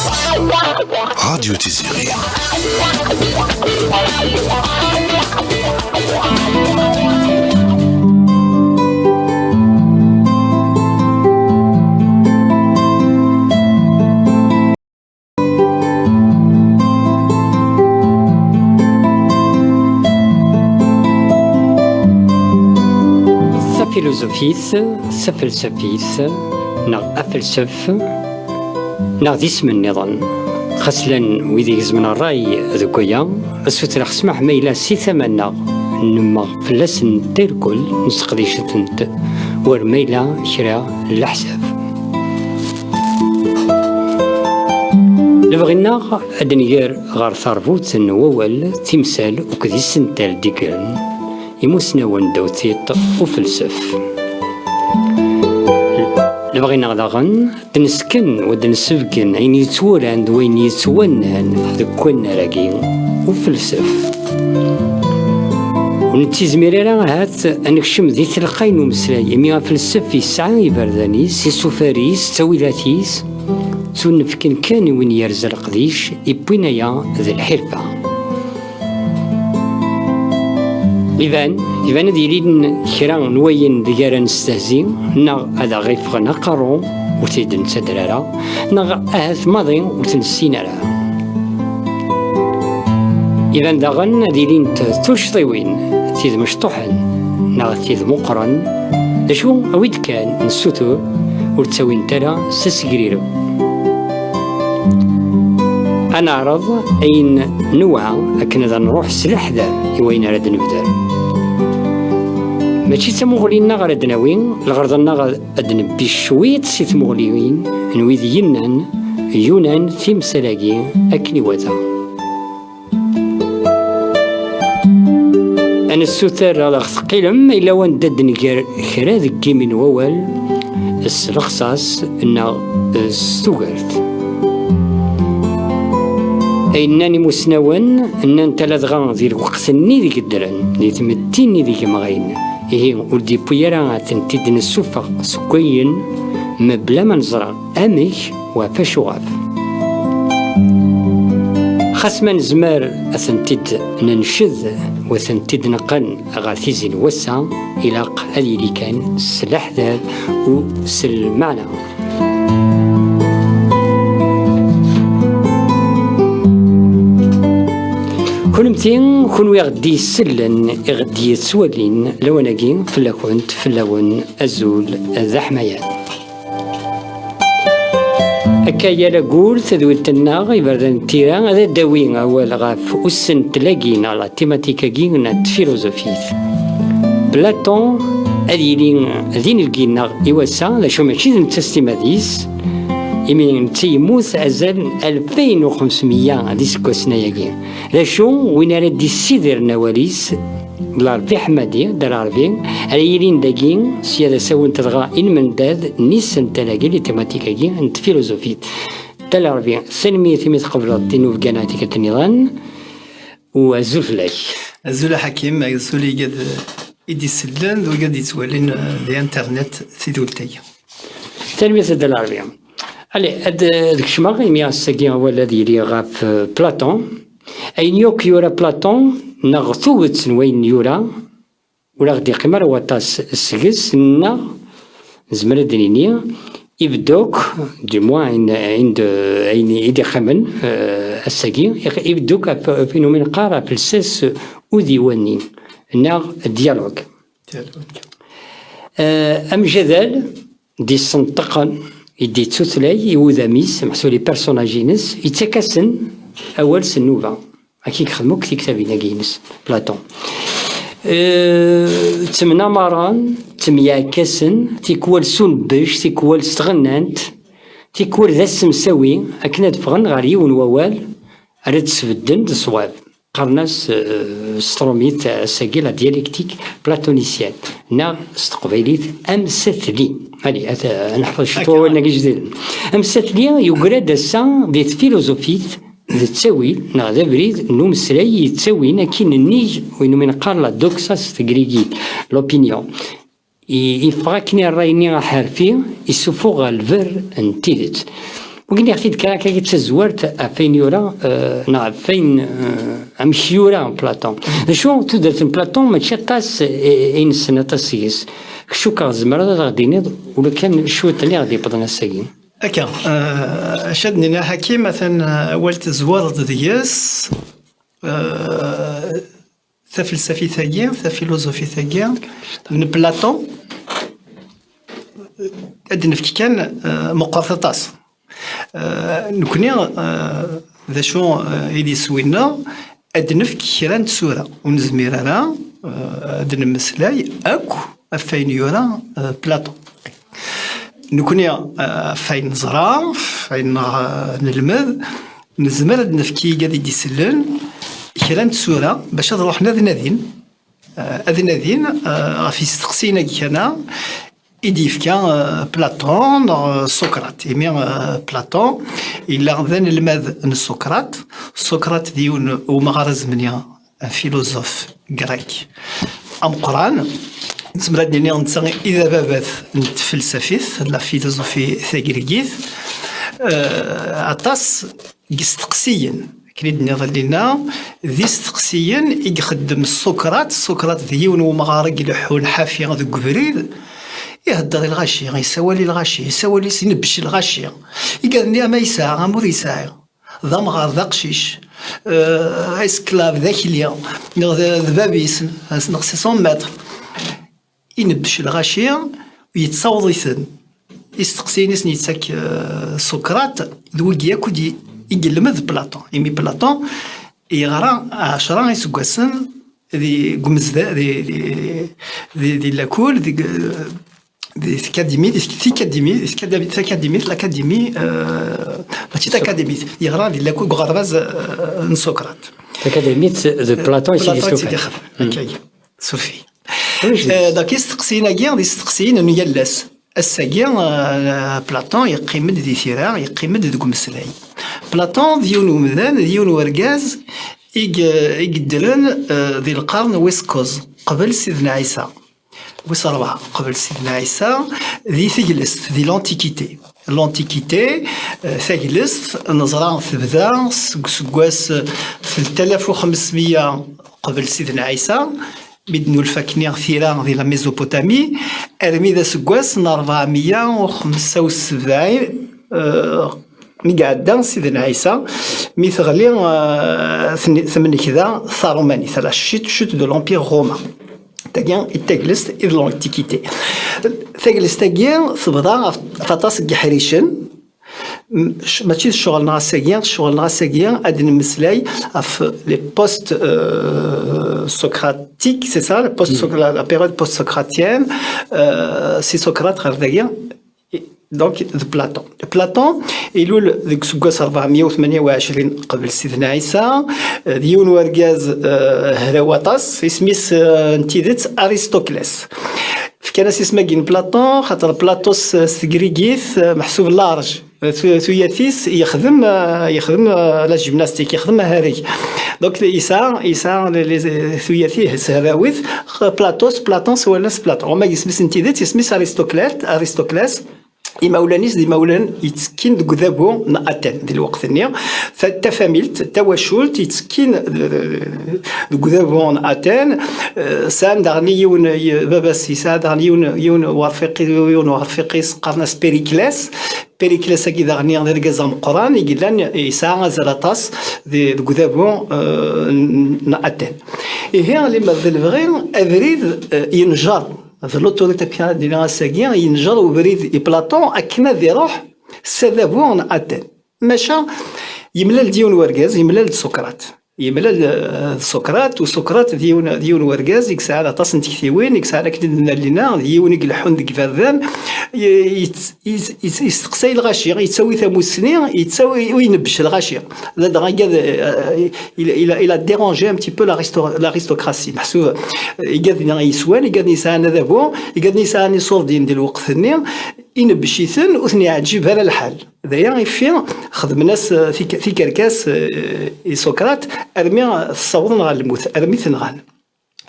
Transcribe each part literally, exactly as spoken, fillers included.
Radio Tiziri. Tafiluzufit, tafelsafit, neɣ afelsef, neɣ d isem nniḍen. Xas llan wid igezmen ṛṛay deg waya, ad sutreɣ ssmaḥ ma yella si tama-nneɣ nemmeɣ fell-asent irkel, nesseqdic-itent war ma yella kra n leḥsab. Lebɣi-nneɣ ad d-nger ɣer tarbut n wawal, timsal akked isental d-ikkren imusnawen ddaw tiṭ ufelsef. Lebɣi-nneɣ daɣen d-nesken u d-nsebgen ayen yettwalan d wayen yettwannan deg wannar-agi ufelsef. Ur nettizmir ara ahat ad nekcem di telqay n umeslay, imi afelsef yesɛa iberdan-is, isufar-is, ttawilat-is, ttunefken kan i win yerza leqdic, iwwin aya d lḥirfa. Iban, iban ad yilin kra n wayen deg ara nestehzi, neɣ ad aɣ-iffɣen aqerru, ur t-id-nettader ara, neɣ ahat maḍi ur t-nessin ara. Iban daɣen ad ilint tuccḍiwin, tid mecṭuḥen, neɣ tid meqqren. D acu, awi-d kan, nessutur, ur ttawint ara s asegrireb. Ad neɛreḍ ayen newɛa akken ad nruḥ s leḥder i wayen ara d-nebder. Mačči d tamuɣli-nneɣ ara d-nawi, lɣerḍ-nneɣ ad nebbi cwiṭ si tmuɣliwin n wid yennan yunan timsal-agi akken iwata. Ad nessuter ad aɣ-teqqilem, yella wanda d-nger kra deg yimi n wawal s lexṣaṣ neɣ s tugert. Ay nnan imusnawen, nnan-t ala dɣa di lweqt-nni deg ddren, di tmetti-nni deg mɣin. Ihi, ur d-yewwi ara ad tent-id-nessufeɣ seg wayen mebla ma neẓra amek u ɣef acu ɣef. Xas ma nezmer ad tent-id-nenced u ad tent-id-neqqen ɣer tizi n wass-a, ilaq ad yili kan s leḥder u s lmeɛna. Kunemti, kunwi i ɣ-d-isellen, i ɣ-d-yettwalin, lawan-agi fell-akent, fell-awen, azul d aḥmayan. Akka yal aggur, tadwilt-nneɣ, iberdan n tira, ad d-awi awal ɣef usentel-agi neɣ la thématique-agi n tfiluzufit. Platon ad yili d inebgi-nneɣ i wass-a, d acu mačči d netta s timmad-is, imi netta yemmut azal n alfin u xemsmeyya d iseggasen ayagi. D acu win ara d-issidiren awal-is? D Larbi Ḥmadi, Dda Larbi, ara yilin dagi, sya d asawent dɣa i lmendad n isental-agi, les thématiques-agi n tfiluzufit. Dda Larbi, tanemmirt imi tqebleḍ tinubga neɣ tikkelt nniḍen, u azul fell-ak. Azul a Ḥakim, azul i wigad i d-isellen, d wigad yettwalin, eh, di internet tidwilt-agi. Tanemmirt a Dda Larbi. Allez, ad, ad kecmeɣ, imi ass-agi awal ad yili ɣef, eh, Platon. Ayen yakk yura Platon, neɣ tuget n wayen yura, ur aɣ-d-yeqqim ara waṭas seg-s, neɣ nezmer ad d-nini, ibeddu akk, du moins, ayen, ayen d-, ayen i d-iqqimen, eh, ass-agi, iq-, ibeddu akk ɣef, ɣef ayen umi neqqar ɣef lsas udiwani, neɣ dialogue. Dialogue. Eh, amjadal, d-issenṭeqen, i d-ittutlay i wudam-is, meḥsub les personnages-ines, yettak-asen awal s nnuba. Akka i yexdem akk tiktabin-agi-ines, Platon. Eh, ttemnamaren, ttemyeɛkasen, tikwal s unbec, tikwal s tɣennant, tikwal d asemsawi, akken ad ffɣen ɣer yiwen wawal ara d-sbedden d ṣṣwab. Qqaren-as, eh, s trumit, eh, ass-agi la dialectique platonicienne, neɣ s teqbaylit amsatli. Allez, ad, ad neḥfeḍ ciṭ wawalen-agi ijdiden. Amsatli yugra-d ass-a di tfiluzufit d ttawil, neɣ d abrid n umeslay yettawin akin nnig win umi neqqar la doxa s tegrigit, l'opinion. I-, iffeɣ akken i ṛṛay-nni aḥerfi, isufuɣ ɣer lberr n tidet. Wigi nniɣ-t-id kan akka d tazwart ɣef wayen yura, eh, neɣ ɣef wayen, eh, amek yura Platon. D acu, tudert n Platon mačči aṭas, eh, i nessen aṭas seg-s. Cukkeɣ tzemreḍ ad aɣ-d-tiniḍ ula kan cwiṭ-nni i ɣ-d-yewwḍen ass-agi. Akka, eh, acu ad d-nini a Ḥakim, atan, eh, awal tezwareḍ deg-s, eh, tafelsafit-agi, tafiluzufit-agi n Platon, ad d-nefk kan, eh, meqqret aṭas. Eh, nekni, eh, d acu, eh, i d iswi-nneɣ, ad d-nefk kra n tsura. Ur nezmir ara, eh, ad d-nemmeslay akk ɣef wayen yura, eh, Platon. Nekni, eh, ɣef wayen neẓra, ɣef wayen, eh, nelmed, nezmer ad d-nefk i igad i d-isellen kra n tsura bac ad ruḥen ad nadin, eh, ad nadin, eh, ɣef yisteqsiyen-agi kan-a i d-yefka, eh, Platon neɣ, eh, Socrate. Imi, eh, Platon yella d anelmad n Socrate. Socrate d yiwen n umɣar azemni, un philosophe grec ameqqran. Nezmer ad nini netta i d ababat n tfelsafit, la philosophie tagrigit. Eh, aṭas n yisteqsiyen, akken i d-nniḍen llinna, d isteqsiyen i ixeddem Socrate. Socrate d yiwen n umɣar i ileḥḥun ḥafi deg ubrid, ihedder i lɣaci, yessawal i lɣaci, yessawal-is, inebbec lɣaci. Igad-nni ama yesɛa, ama ur yesɛi. D amɣar, d aqcic, eh, esclave, d akli, neɣ d, d bab-is, neɣ six cents mètres. Inebbec lɣaci, yettaweḍ-iten. Isteqsiyen i sen-yettak, eh, Socrate, d wigi akk i d-, i yelmed Platon. Imi Platon yeɣra ɛecra iseggasen di, deg umezda-, di, di, di, di lakul, deg, di tkadimi, di tkadimi, di tkadimi, takadimit, l'académie, eh, mačči takadimit, yeɣra di lakul, deg uɣerbaz, eh, n Socrate. Takadimit d Platon i Platon i tt-id-ixdem. Akka, surfi. Eh, donc, isteqsiyen-agi d isteqsiyen n yal ass. Ass-agi, eh, Platon yeqqim-d di tira, yeqqim-d deg umeslay. Platon d yiwen n umdan, d yiwen n urgaz i ye-, i yeddren, eh, di lqern wis kuẓ, qbel Sidna Ɛisa. Wis ṛebɛa, qbel Sidna Ɛisa, di teglest, di l'Antiquité. L'Antiquité, eh, taglest, neẓra tebda seg useggas, eh, telt alaf u xemsmeyya qbel Sidna Ɛisa, mi d-nulfa akkenni tira di la Mésopotamie, armi d aseggas n ṛebɛemya u xemsa u sebɛin, eh, mi iɛedda Sidna Ɛisa, mi teɣli, eh, ten-, temnekda taṛumanit, la chute, chute de l'Empire romain. Tagi i d taglest i d l'Antiquité. Taglest-agi tebḍa ɣef, ɣef aṭas n yiḥricen, M-, c-, mačči d ccɣel-nneɣ ass-agi, ccɣel-nneɣ ass-agi ad d-nemmeslay ɣef les post, euh, socratiques, c'est ça, les post, la, la période post-socratienne, euh, si Socrate ɣer dagi, donc d Platon. Platon ilul deg useggas ṛebɛemya u tmenya u ɛecrin qbel Sidna Ɛisa, d yiwen urgaz, euh, hraw aṭas, isem-is, euh, n tidet Aristoclès. Fkan-as isem-agi n Platon, xaṭer Platos, euh, s tegrigit, euh, meḥsub large. Tu-, tuyat-is yexdem, euh, yexdem, euh, la gymnastique, yexdem ahareg. Donc, yesɛa, yesɛa les, les, tuyat-is hrawit, Platos, Platon, s wallen-is Platon. Wama isem-is n tidet, isem-is Aristoclès, Aristoclès. Imawlan-is d imawlan yettekkin deg udabu n Aten di lweqt-nni. Ta-, tafamilt, tawacult, yettekkin, euh, deg udabu n Aten. Euh, sɛan daɣen yiwen, y-, baba-s yesɛa daɣen yiwen, yiwen werfiq, yiwen werfiq-is qqaren-as Périclès. Périclès-agi daɣen d argaz ameqqran i yellan yesɛa azal aṭas di, deg udabu, eh, n, n Aten. Ihi, limer d lebɣi, abrid, eh, yenjer. D l'autorité, akka d-nniɣ ass-agi, yenjer ubrid i Platon akken ad iruḥ s adabu n Aten. Maca, yemlal-d yiwen wergaz, yemlal-d Socrate. Yemlal, eh, d Socrate, u Socrate d yiwen, d yiwen wergaz i yesɛan aṭas n tektiwin, i yesɛan akken i d-nna lina, d yiwen i ileḥḥun deg iberdan, i, i, i, i, yesteqsay lɣaci, yettawi tamussni, yettawi, u inebbec lɣaci. Ladɣa igad, eh, il, il, il a dérangé un petit peu l'aristo-, l'aristocratie. Meḥsub, eh, igad-nni yeswan, igad-nni yesɛan adabu, igad-nni yesɛan iṣurdiyen di lweqt-nni, inebbec-iten, ur ten-iɛǧib ara lḥal. D aya ifi xedmen-as, eh, tik-, tikerkas, eh, i Socrate, armi ssawḍen ɣer lmut, armi t-nɣan.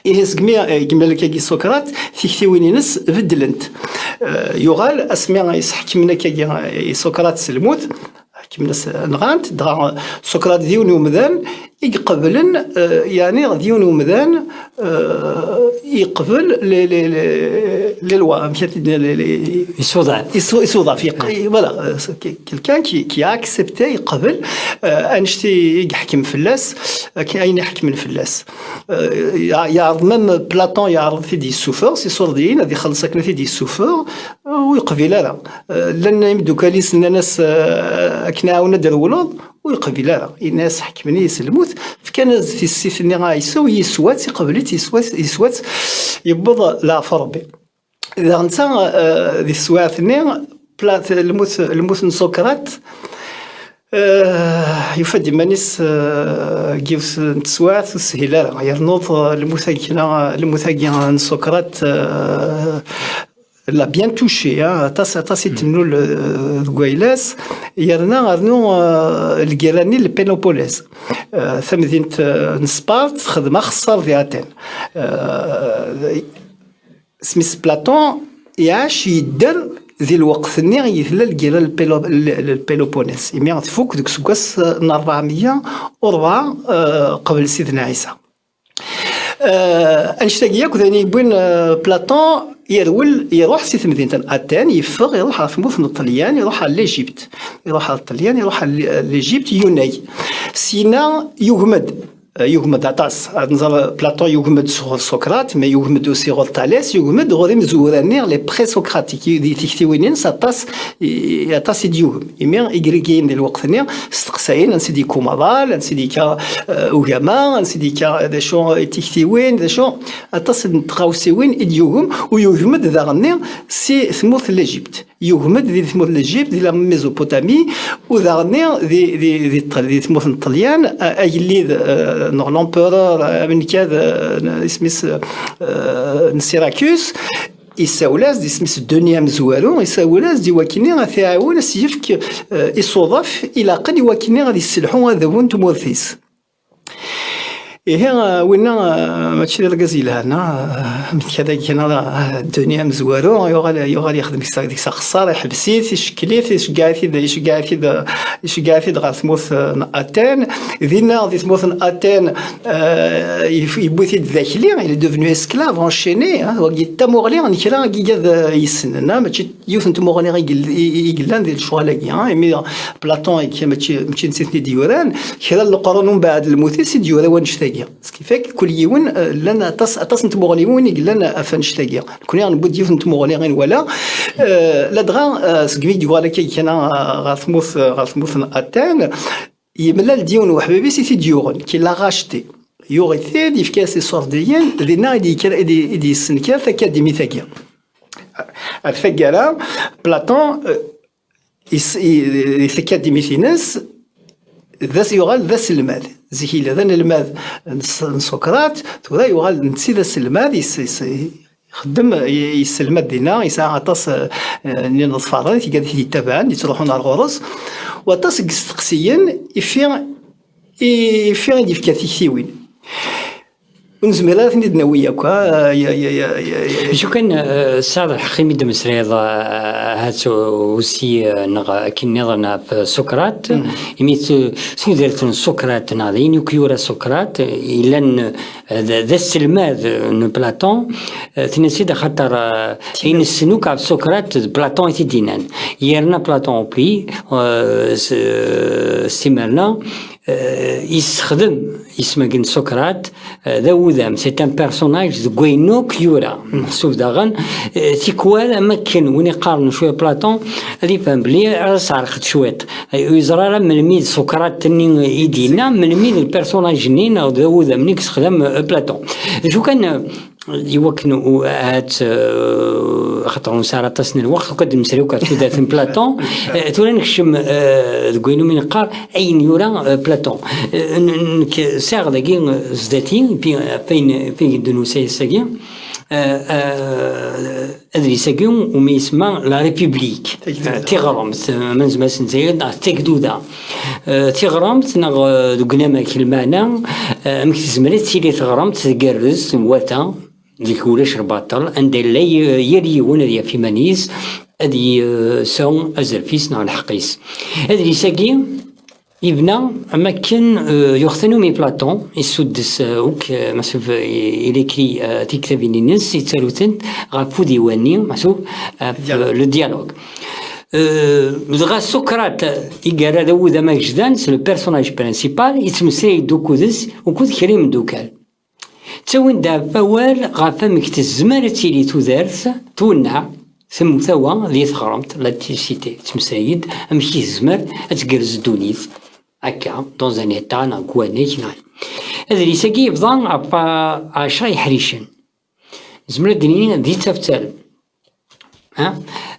Ihi segmi, eh, yemlal akkagi Socrate, tiktiwin-ines beddlent. Eh, yuɣal, asmi i s-ḥekmen akkagi, eh, i Socrate s lmut, Kemmlen-as, nɣan-t, dɣa Socrate d yiwen umdan i iqeblen, eh, yeɛni d yiwen umdan, eh, yeqbel les, les, les, les lois, amek ara t-id-, les, les, Isuḍaf. Isu-, isuḍaf, yeq-, voilà, euh, c'est que-, quelqu'un qui, qui a accepté, yeqbel, euh, annect i, i yeḥkem fell-as, euh, ki-, ayen iḥekmen fell-as. Euh, ya-, yeɛreḍ même Platon, yeɛreḍ ad t-id-yessufeɣ s iṣurdiyen, ad ixelleṣ akken ad t-id-yessufeɣ, euh, ur yeqbil ara. Euh, llan imeddukal-is nnan-as, euh, akken ɛawen ad d-rewleḍ, ur yeqbil ara. Yenna-as ḥekmen-iyi s lmut, fkan-as tissit-nni i Ɛisa, yeswa-tt, iqbel-itt, yeswa-tt, yeswa-tt, yewweḍ leɛfu Rebbi. Daɣ netta, eh, di teswiɛt-nni, Pla-, lmut, lmut n Socrate, eh, yufa-d iman-is, eh, deg yiwet n teswiɛt ur teshil ara. Yernuḍ, eh, lmut-agi, kra, lmut-agi n Socrate, eh, l'a bien touché, hein, aṭas, aṭas i tennul, eh, deg wayla-s, yerna rnu, eh, lgirra-nni n Peloponnèse. Eh, tamdint, eh, n Sparte texdem axeṣṣar di Aten. Eh, Isem-is Platon, iɛac yedder di lweqt-nni i tella lgirra n Lpelo-, n Peloponnèse, imi tfuk deg useggas n ṛebɛemya u ṛebɛa, eh, qbel Sidna Ɛisa. Eh, annect-agi akk d ayen yewwin, eh, Platon yerwel, iruḥ si temdint n Aten, yeffeɣ, iruḥ ɣer tmurt n Ṭṭelyan, iruḥ ɣer Lijibt. Iruḥ ɣer Ṭṭelyan, iruḥ ɣer Li-, Lijibt, yunag. Syenna yugem-d. Eh, yugem-d aṭas. Ad nẓer Platon yugem-d sɣur Socrate, mais yugem-d aussi ɣur Thalès, yugem-d ɣur imezwura-nni, les présocratiques, di tiktiwin-ines aṭas i, aṭas i d-yugem. Imi Igrikiyen di lweqt-nni steqsayen ansi d-yekka umaḍal, ansi d-yekka, eh, ugama, ansi d-yekka d acu i tiktiwin, d acu, aṭas n tɣawsiwin i d-yugem, u yugem-d daɣenni si tmurt n Lijibt. Yugem-d di tmurt n Lijibt, di la Mésopotamie, u daɣenni di, di, di, di tmurt n Ṭṭelyan, a-, agellid, eh, neɣ l'empereur, eh, amenkad, eh, isem-is, eh, n Syracuse, isawel-as-d, isem-is Denis amezwaru, isawel-as-d i wakken ad t-iɛawen, ad s-yefk, eh, isuḍaf ilaqen i wakken ad yesselḥu adabu n tmurt-is. Ihi, eh, winna, eh, mačči d argaz yelhan, ah, eh, amek ad ag-, kan, ah, Denis amezwaru, yuɣal, yuɣal yexdem deg-s, deg-s axeṣṣar, iḥbes-it, icekkel-it, iceggeɛ-it-id, iceggeɛ-it-id, iceggeɛ-it-id ɣer tmurt, eh, n Aten. Dinna, di tmurt n Aten, eh, yef-, yewwi-t-id d akli, il est devenu esclave, enchaîné, ah, wagi d tamuɣli n kra n yigad, eh, yessnen, ah, mačči yiwet n tmuɣli i yell-, i, i, i yellan di lecɣal-agi, ah, imi Platon, mačči, mačči netta i ten-id-yuran, kra n leqrun umbeɛd lmut-is i d-yura wannect-agi. Ce qui fait que kul yiwen, eh, llan aṭas, aṭas n tmuɣliwin i yellan ɣef wannect-agi. Nekni newwi-d yiwet n tmuɣli i nwala, eh, ladɣa, eh, segmi i d-yuɣal akka kan, eh, ɣer tmurt, eh, ɣer tmurt n Aten, yemlal-d yiwen n weḥbib-is i t-id-yuɣen, qui l'a racheté. Yuɣ-it-id, yefka-as iṣurdiyen, dinna i d-yekker, i d-, i d-yessenker takadimit-agi. Ar taggara, Platon, eh, is-, i, i takadimit-ines, d as-, yuɣal d aselmad. Zik yella d anelmad n S-, n Socrate, tura yuɣal d netta d aselmad, is-, is-, ixeddem, i-, yesselmad dinna, yesɛa aṭas, eh, n yineḍfaren, tigad i t-yettabaɛen, yettruḥun ar ɣur-s, u aṭas n yisteqsiyen ifi, ifi i d-yefka tiktiwin. Ur nezmir ara ad ten-id-nawi yakk, ah, ya, ya, ya, ya, ya. Acu kan, eh, tesɛiḍ lḥeqq imi d-temmeslayeḍ, eh, ahat aussi, eh, neɣ akken nniḍen ɣef Socrate, imi tu-, tudert n Socrate, neɣ d ayen akk yura Socrate, eh, yellan, eh, d, d aselmad, eh, n Platon, eh, tenna-tt-id axaṭer, eh, ayen nessen akk ɣef Socrate d Platon i t-id-yennan. Yerna Platon, puis, eh, s, s timerna, eh, yessexdem isem-agi n Socrate, eh, d awudam, c'est un personnage deg wayen akk yura. Meḥsub daɣen, eh, tikwal, am akken win iqqaren cwiṭ Platon, ad ifhem belli ara s-ɛerqent cwiṭ. Eh, ur yeẓra ara melmi d Socrate-nni i d-yenna, melmi d le personnage-nni neɣ d awudam-nni i yessexdam, eh, Platon. D acu kan, eh, Iwakken u-, ahat, eh, axaṭer ur nesɛi ara aṭas n lweqt, akk ad d-nemmeslay akk ɣef tudert n Platon. Eh, tura nekcem, eh, deg wayen umi neqqar ayen yura, eh, Platon. Eh, n-, nekk sɛiɣ dagi, eh, sdat-i, pi-, ɣef wayen, ɣef wayen i d-nusa ass-agi, eh, eh, adlis-agi umi isemma La République, eh, tiɣremt, eh, ma nezmer ad s-nzayed, neɣ tagduda. Eh, tiɣremt neɣ, eh, deg unamek lmeɛna, eh, amek tezmer ad tili teɣremt tgerrez, temwata, deg ulac lbaṭel, anda yella y-, yal yiwen ad yaf iman-is, ad yesɛu azref-is neɣ lḥeqq-is. Adlis-agi yebna am akken, euh, yuɣ tanumi Platon, yessuddes, euh, akk, euh, massif, euh, il écrit, euh, tiktabin-ines, yettaru-tent ɣef udiwan-nni, massif, ɣef, euh, le dialogue. Euh, dɣa Socrate i yerra d awudam agejdan, c'est le personnage principal, yettmeslay-d ukkud-s, ukkud kra imeddukkal. Ttawin-d ɣef wawal ɣef amek tezmer ad tili tudert twenneɛ, temmut-awa di teɣremt, laïcité, tettmeslay-d amek i tezmer ad tgerrez ddunit akka, dans un état, neɣ deg wanek, neɣ. Adlis-agi yebḍa ɣef ɛecra iḥricen. Nezmer ad d-nini di taftal. Ha?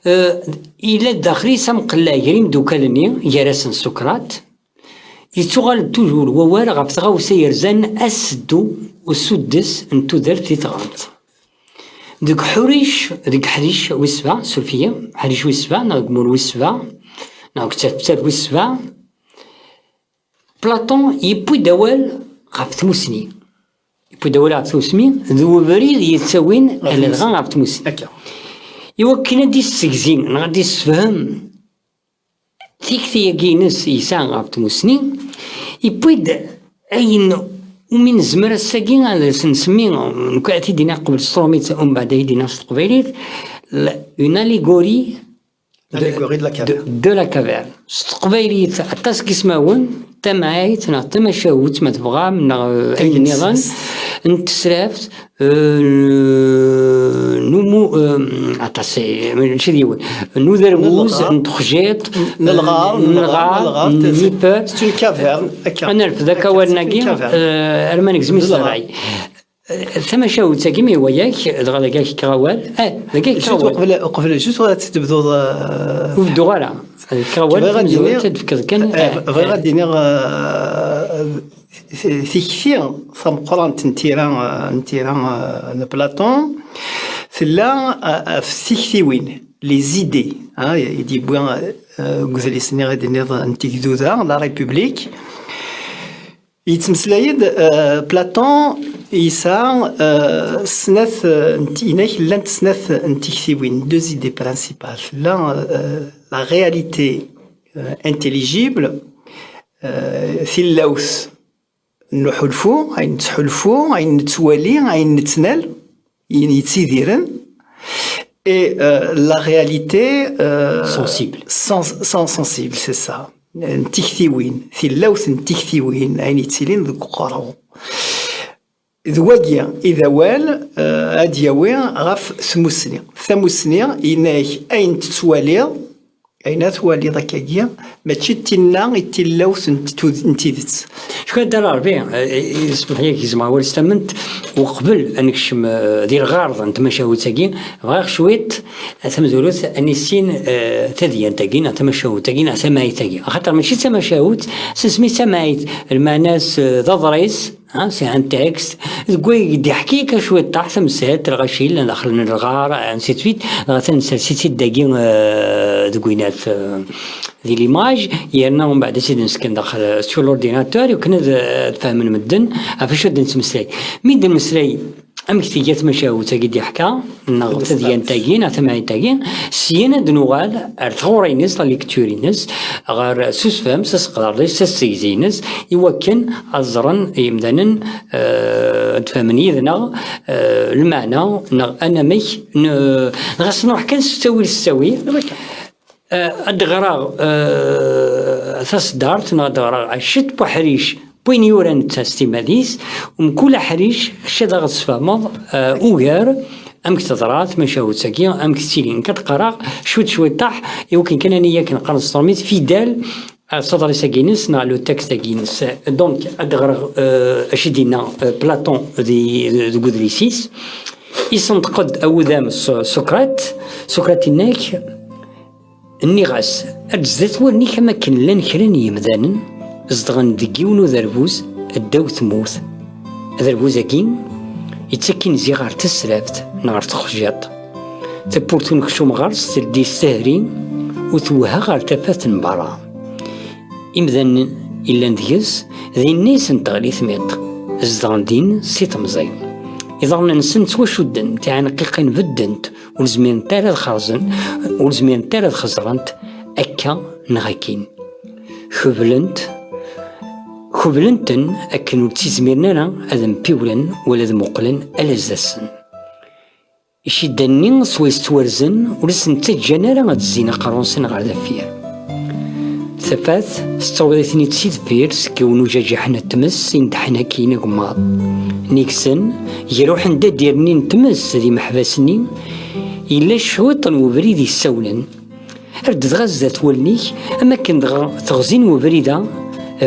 Eh, yella-d daxel-is amqelleɛ gar imeddukal-nni, gar-asen Socrate, yettuɣal-d toujours wawal ɣef tɣawsa yerzan aseddu usuddes n tudert di teɣremt. Deg ḥuric, deg ḥric wis sebɛa, suref-iyi, ḥric wis sebɛa, neɣ deg umur wis sebɛa, neɣ deg taftal wis sebɛa, Platon yewwi-d awal ɣef tmusni. Yewwi-d awal ɣef tmusni, d webrid yettawin ɣef ladɣa tmusni. Ɣef tmusni. Akka. Iwakken ad d-issegzi, neɣ ad d-issefhem tikti-agi-ines yesɛa ɣef tmusni, yewwi-d ayen umi nezmer ass-agi ad as-nsemmi, nekk ad t-id-iniɣ qbel s trumit, umbeɛd ad t-id-iniɣ s teqbaylit, l-, une allégorie de, allégorie de la caverne. De, de la caverne. S teqbaylit, aṭas n yismawen, tamɛayt neɣ tamacahut, ma tebɣam, neɣ, euh, ayen nniḍen, n tesraft, euh, n umu-, euh, aṭas, eh, mačči d yiwen, n uderbuz, n lɣar, n texjiṭ, n lɣar, eh, n lɣar, n lɣar, n lɣar, n lɣar, c'est une caverne, akka. Ad nerfed akka awalen-agi, c'est une caverne. Euh, arma negzem-it s ṛṛay. Tamacahut-agi, mi iwa-yak, dɣa dagi ad k-kkeɣ awal. Eh, dagi ad k-kkeɣ awal. Uqbel, uqbel, juste ad tebduḍ, eh, ur bedduɣ ara. Ad k-kkeɣ awal, bɣiɣ ad d-iniɣ, ad d-tefkeḍ kan, eh, eh, bɣiɣ ad d-iniɣ, eh, tikti tameqqrant n tira, eh, n tira, eh, n Platon, tella, eh, ɣef tiktiwin, les idées, hein, i d-yewwi, eh, deg udlis-nni i d-tenniḍ n Tigduda, La République. Yettmeslay-d, eh, Platon yesɛa, eh, snat, eh, n t-, inak llant snat n tiktiwin, deux idées principales. Tella, eh, la réalité, eh, intelligible, eh, tillawt n uḥulfu, ayen nettḥulfu, ayen nettwali, ayen nettnal, ayen yettidiren, et, euh, la réalité, euh, sensible. Sens-, sens-, sensible, c'est ça. N tiktiwin, tillawt n tiktiwin, ayen yettilin deg uqerru. D wagi i d awal, euh, ad d-yawi ɣef tmusni. Tamusni, yenna-ak ayen tettwaliḍ, ayen ad twaliḍ akkagi, mačči d tinna i d tillawt n tud-, n tidet. Cukkeɣ Dda Lɛerbi, eh, eh, smeḥ-iyi ad gezmeɣ awal s tament, uqbel ad nekcem, eh, di lɣerḍ n tmacahut-agi, bɣiɣ cwiṭ, eh, tamezwarut, ad nissin, eh, tadyant-agi, neɣ tamacahut-agi, neɣ tamɛayt-agi. Axaṭer mačči d tamacahut, s asmi d tamɛayt, lmeɛna-s, eh, d aḍris, hein, c'est un texte. Deg way d-iḥki akka cwiṭaḥ tamsalt, lɣaci yellan daxel n lɣar, ainsi de suite. Dɣa ta nsers-itt-id dagi, euh, deg winat, euh, di l'image, yerna umbeɛd ad tt-id-nesken daxel, euh, sur l'ordinateur, iwakken ad, euh, ad fehmen medden ɣef acu ad nettmeslay. Mi d-nemmeslay amek tga tmacahut-agi d-iḥka, neɣ tadyant-agi, neɣ tamɛayt-agi, syin ad d-nuɣal ar tɣuri-ines, la lecture-ines, ɣer s usefhem, s aseqdar-is, s assegzi-ines, iwakken ad ẓren yimdanen, eh, ad fehmen yid-neɣ, eh, lmeɛna, neɣ anamek, n-, neɣ ad s-nruḥ kan s ttawil s ttawil. Eh, ad d-ɣreɣ, eh, taseddart, neɣ ad d-ɣreɣ ciṭ n uḥric n wayen yura netta s timmad-is, mkul aḥric, acu ad aɣ-d-tesfehmeḍ, eh, ugar, amek teḍra tmacahut-agi, amek tettili. Nekk ad d-qqareɣ cwiṭ cwiṭaḥ, iwakken kan ad nili akken qqaren s tṛumit, fidèle, eh, s aḍris-agi-ines, neɣ le texte-agi-ines. Donc, ad d-ɣreɣ, eh, acu i d-yenna, eh, Platon di, deg udlis-is. Isenṭeq-d awudam S-, Socrate. Socrate yenna-ak, nniɣ-as, err-d zdat wallen-ik am akken llan kra n yemdanen zedɣen deg yiwen uderbuz ddaw tmurt. Aderbuz-agi yettak inzi ɣer tesraft neɣ ɣer texjiṭ. Tawwurt unekcum ɣer-s teldi s tehri u twehha ɣer tafat n berra. Imdanen illan deg-s, dinna i sen-teɣli tmiṭ, zedɣen din si temẓi. Iḍarren-nsen ttwacudden, tiɛenqiqin beddent, ur zmirent ara ad xerẓen, ur zmirent ara ad xeẓrent akka neɣ akkin. Kublent, kublent-ten akken ur ttizmiren ara ad mpiwlen wala ad muqlen ala zdat-sen. Iciddan-nni swayes ttwarzen ur asen-ttaǧǧan ara ad zzin aqerru-nsen ɣer deffir. Tafat tettaweḍ-iten-id si deffir seg yiwen ujajiḥ n tmes i ndeḥḥen akkin agemmaḍ. Nnig-sen, gar uḥendad irnin n tmes d imeḥbas-nni, yella cwiṭ n webrid yessawlen. Err-d dɣa zdat wallen-ik, am akken dɣa teɣzi n webrid-a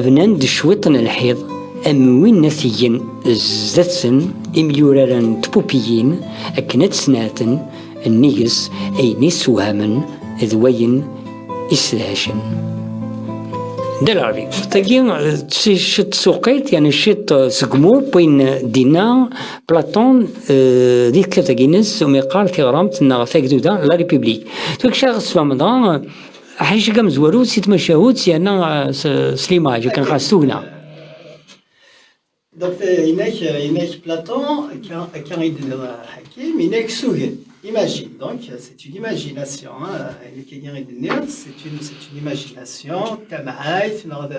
bnan-d cwiṭ n lḥiḍ, am winna t-igan zdat-sen imyuraren n tpupiyin, akken ad sneɛten nnig-s ayen issewhamen d wayen issedhacen. Dda Lɛerbi, tagi, eh, d ciṭ tsuqilt, yani ciṭ, eh, seg umur n wayen d-yenna Platon, eh, di tektabt-agi-ines, umi yeqqar tiɣremt neɣ tagduda, La République. Tura kečč ad ɣ-tesfehmeḍ, eh, aḥric-agi amezwaru si tmacahut, yerna, eh, s, s l'image, kan ɣas tugna. Donc, euh, inek, euh, inek Platon, akka, akka i d-tenniḍ, euh, Hakim, inek sugen. Imagine, donc, euh, c'est une imagination, hein, euh, inek-agi i d-tenniḍ, c'est une, c'est une imagination, tamɛayt, neɣ d,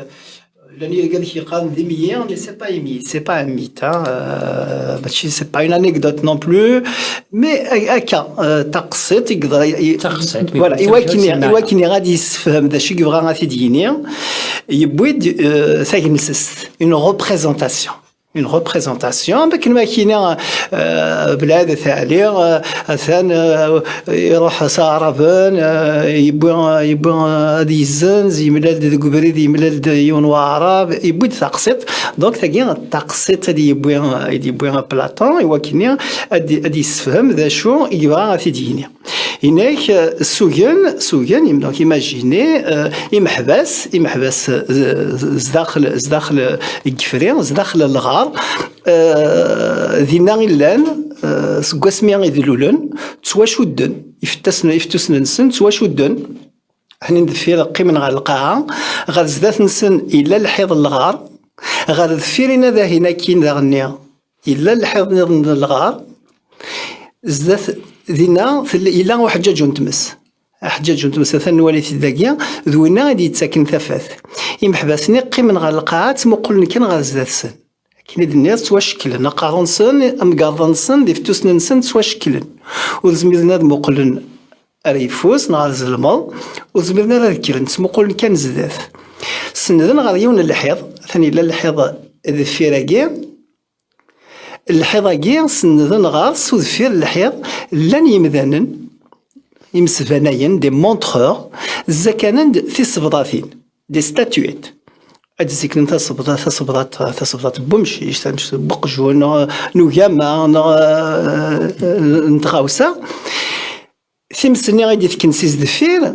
llan yirgaden yeqqaren d imyi, mais c'est pas imyi, c'est pas un mythe, hein, euh, mačči, c'est pas une anecdote non plus, mais, euh, akka, euh, taqsiṭ, i yeḍra-, i, Taqsiṭ, mais voilà, comme ça, iwakken, c'est iwakken ad yessefhem d acu i yebɣa ad t-id-yini, yewwi-d, euh, tagensest, une représentation. Une représentation, am akken ma kini, euh, blad At Ɛli, euh, atan, euh, iruḥ s Aɛraben, euh, yewwi, yewwi, euh, ad yezzenz, yemlal-d deg ubrid, yemlal-d yiwen Waɛrab, yewwi-d taqsiṭ. Donc, tagi, taqsiṭ i d-yewwi, i d-yewwi Platon, i wakken ad, ad yessefhem d acu i yebɣa ad t-id-yini. Inek, euh, sugen, sugen, im-, donc imaginez, euh, imeḥbas, imeḥbas, euh, zdaxel, zdaxel, euh, n yifri, zdaxel n lɣar, euh, dinna i llan, euh, seg wasmi i d-lulen, ttwacudden, ifettasen-, ifettusen-nsen ttwacudden, ḥnin deffir qqimen ɣer lqaɛa, ɣer zdat-nsen yella lḥiḍ n lɣar, ɣer deffir-inna dahin akkin daɣenni, yella lḥiḍ nniḍen n lɣar, zdat dinna tella, yella uḥeǧǧaǧu n tmes. Aḥeǧǧaǧu n tmes, atan nwali-t-id dagi, d winna i d-yettaken tafat. Imeḥbas-nni qqimen ɣer lqaɛa, ttmuqulen kan ɣer zdat-sen. Akken i d-nniɣ, ttwacekklen. Aqerru-nsen, amgerḍ-nsen, d ifettusen-nsen ttwacekklen. Ur zmiren ad muqlen ar yeffus neɣ ar zelmeḍ, ur zmiren ara ad kkren, ttmuqulen kan zdat. Sennden ɣer yiwen n lḥiḍ, atan yella lḥiḍ deffir-agi, Lḥiḍ-agi sennḍen ɣer-s, u deffir lḥiḍ llan yimdanen, imesbanayen, des montreurs, zzakanen-d tisebḍatin, des statuettes. Ad d-ziknen tasebḍa-, tasebḍat, tasebḍat n wemcic, tamec-, n weqjun, neɣ n ugama, neɣ, eh, n tɣawsa. Times-nni i d-ifken si sdeffir,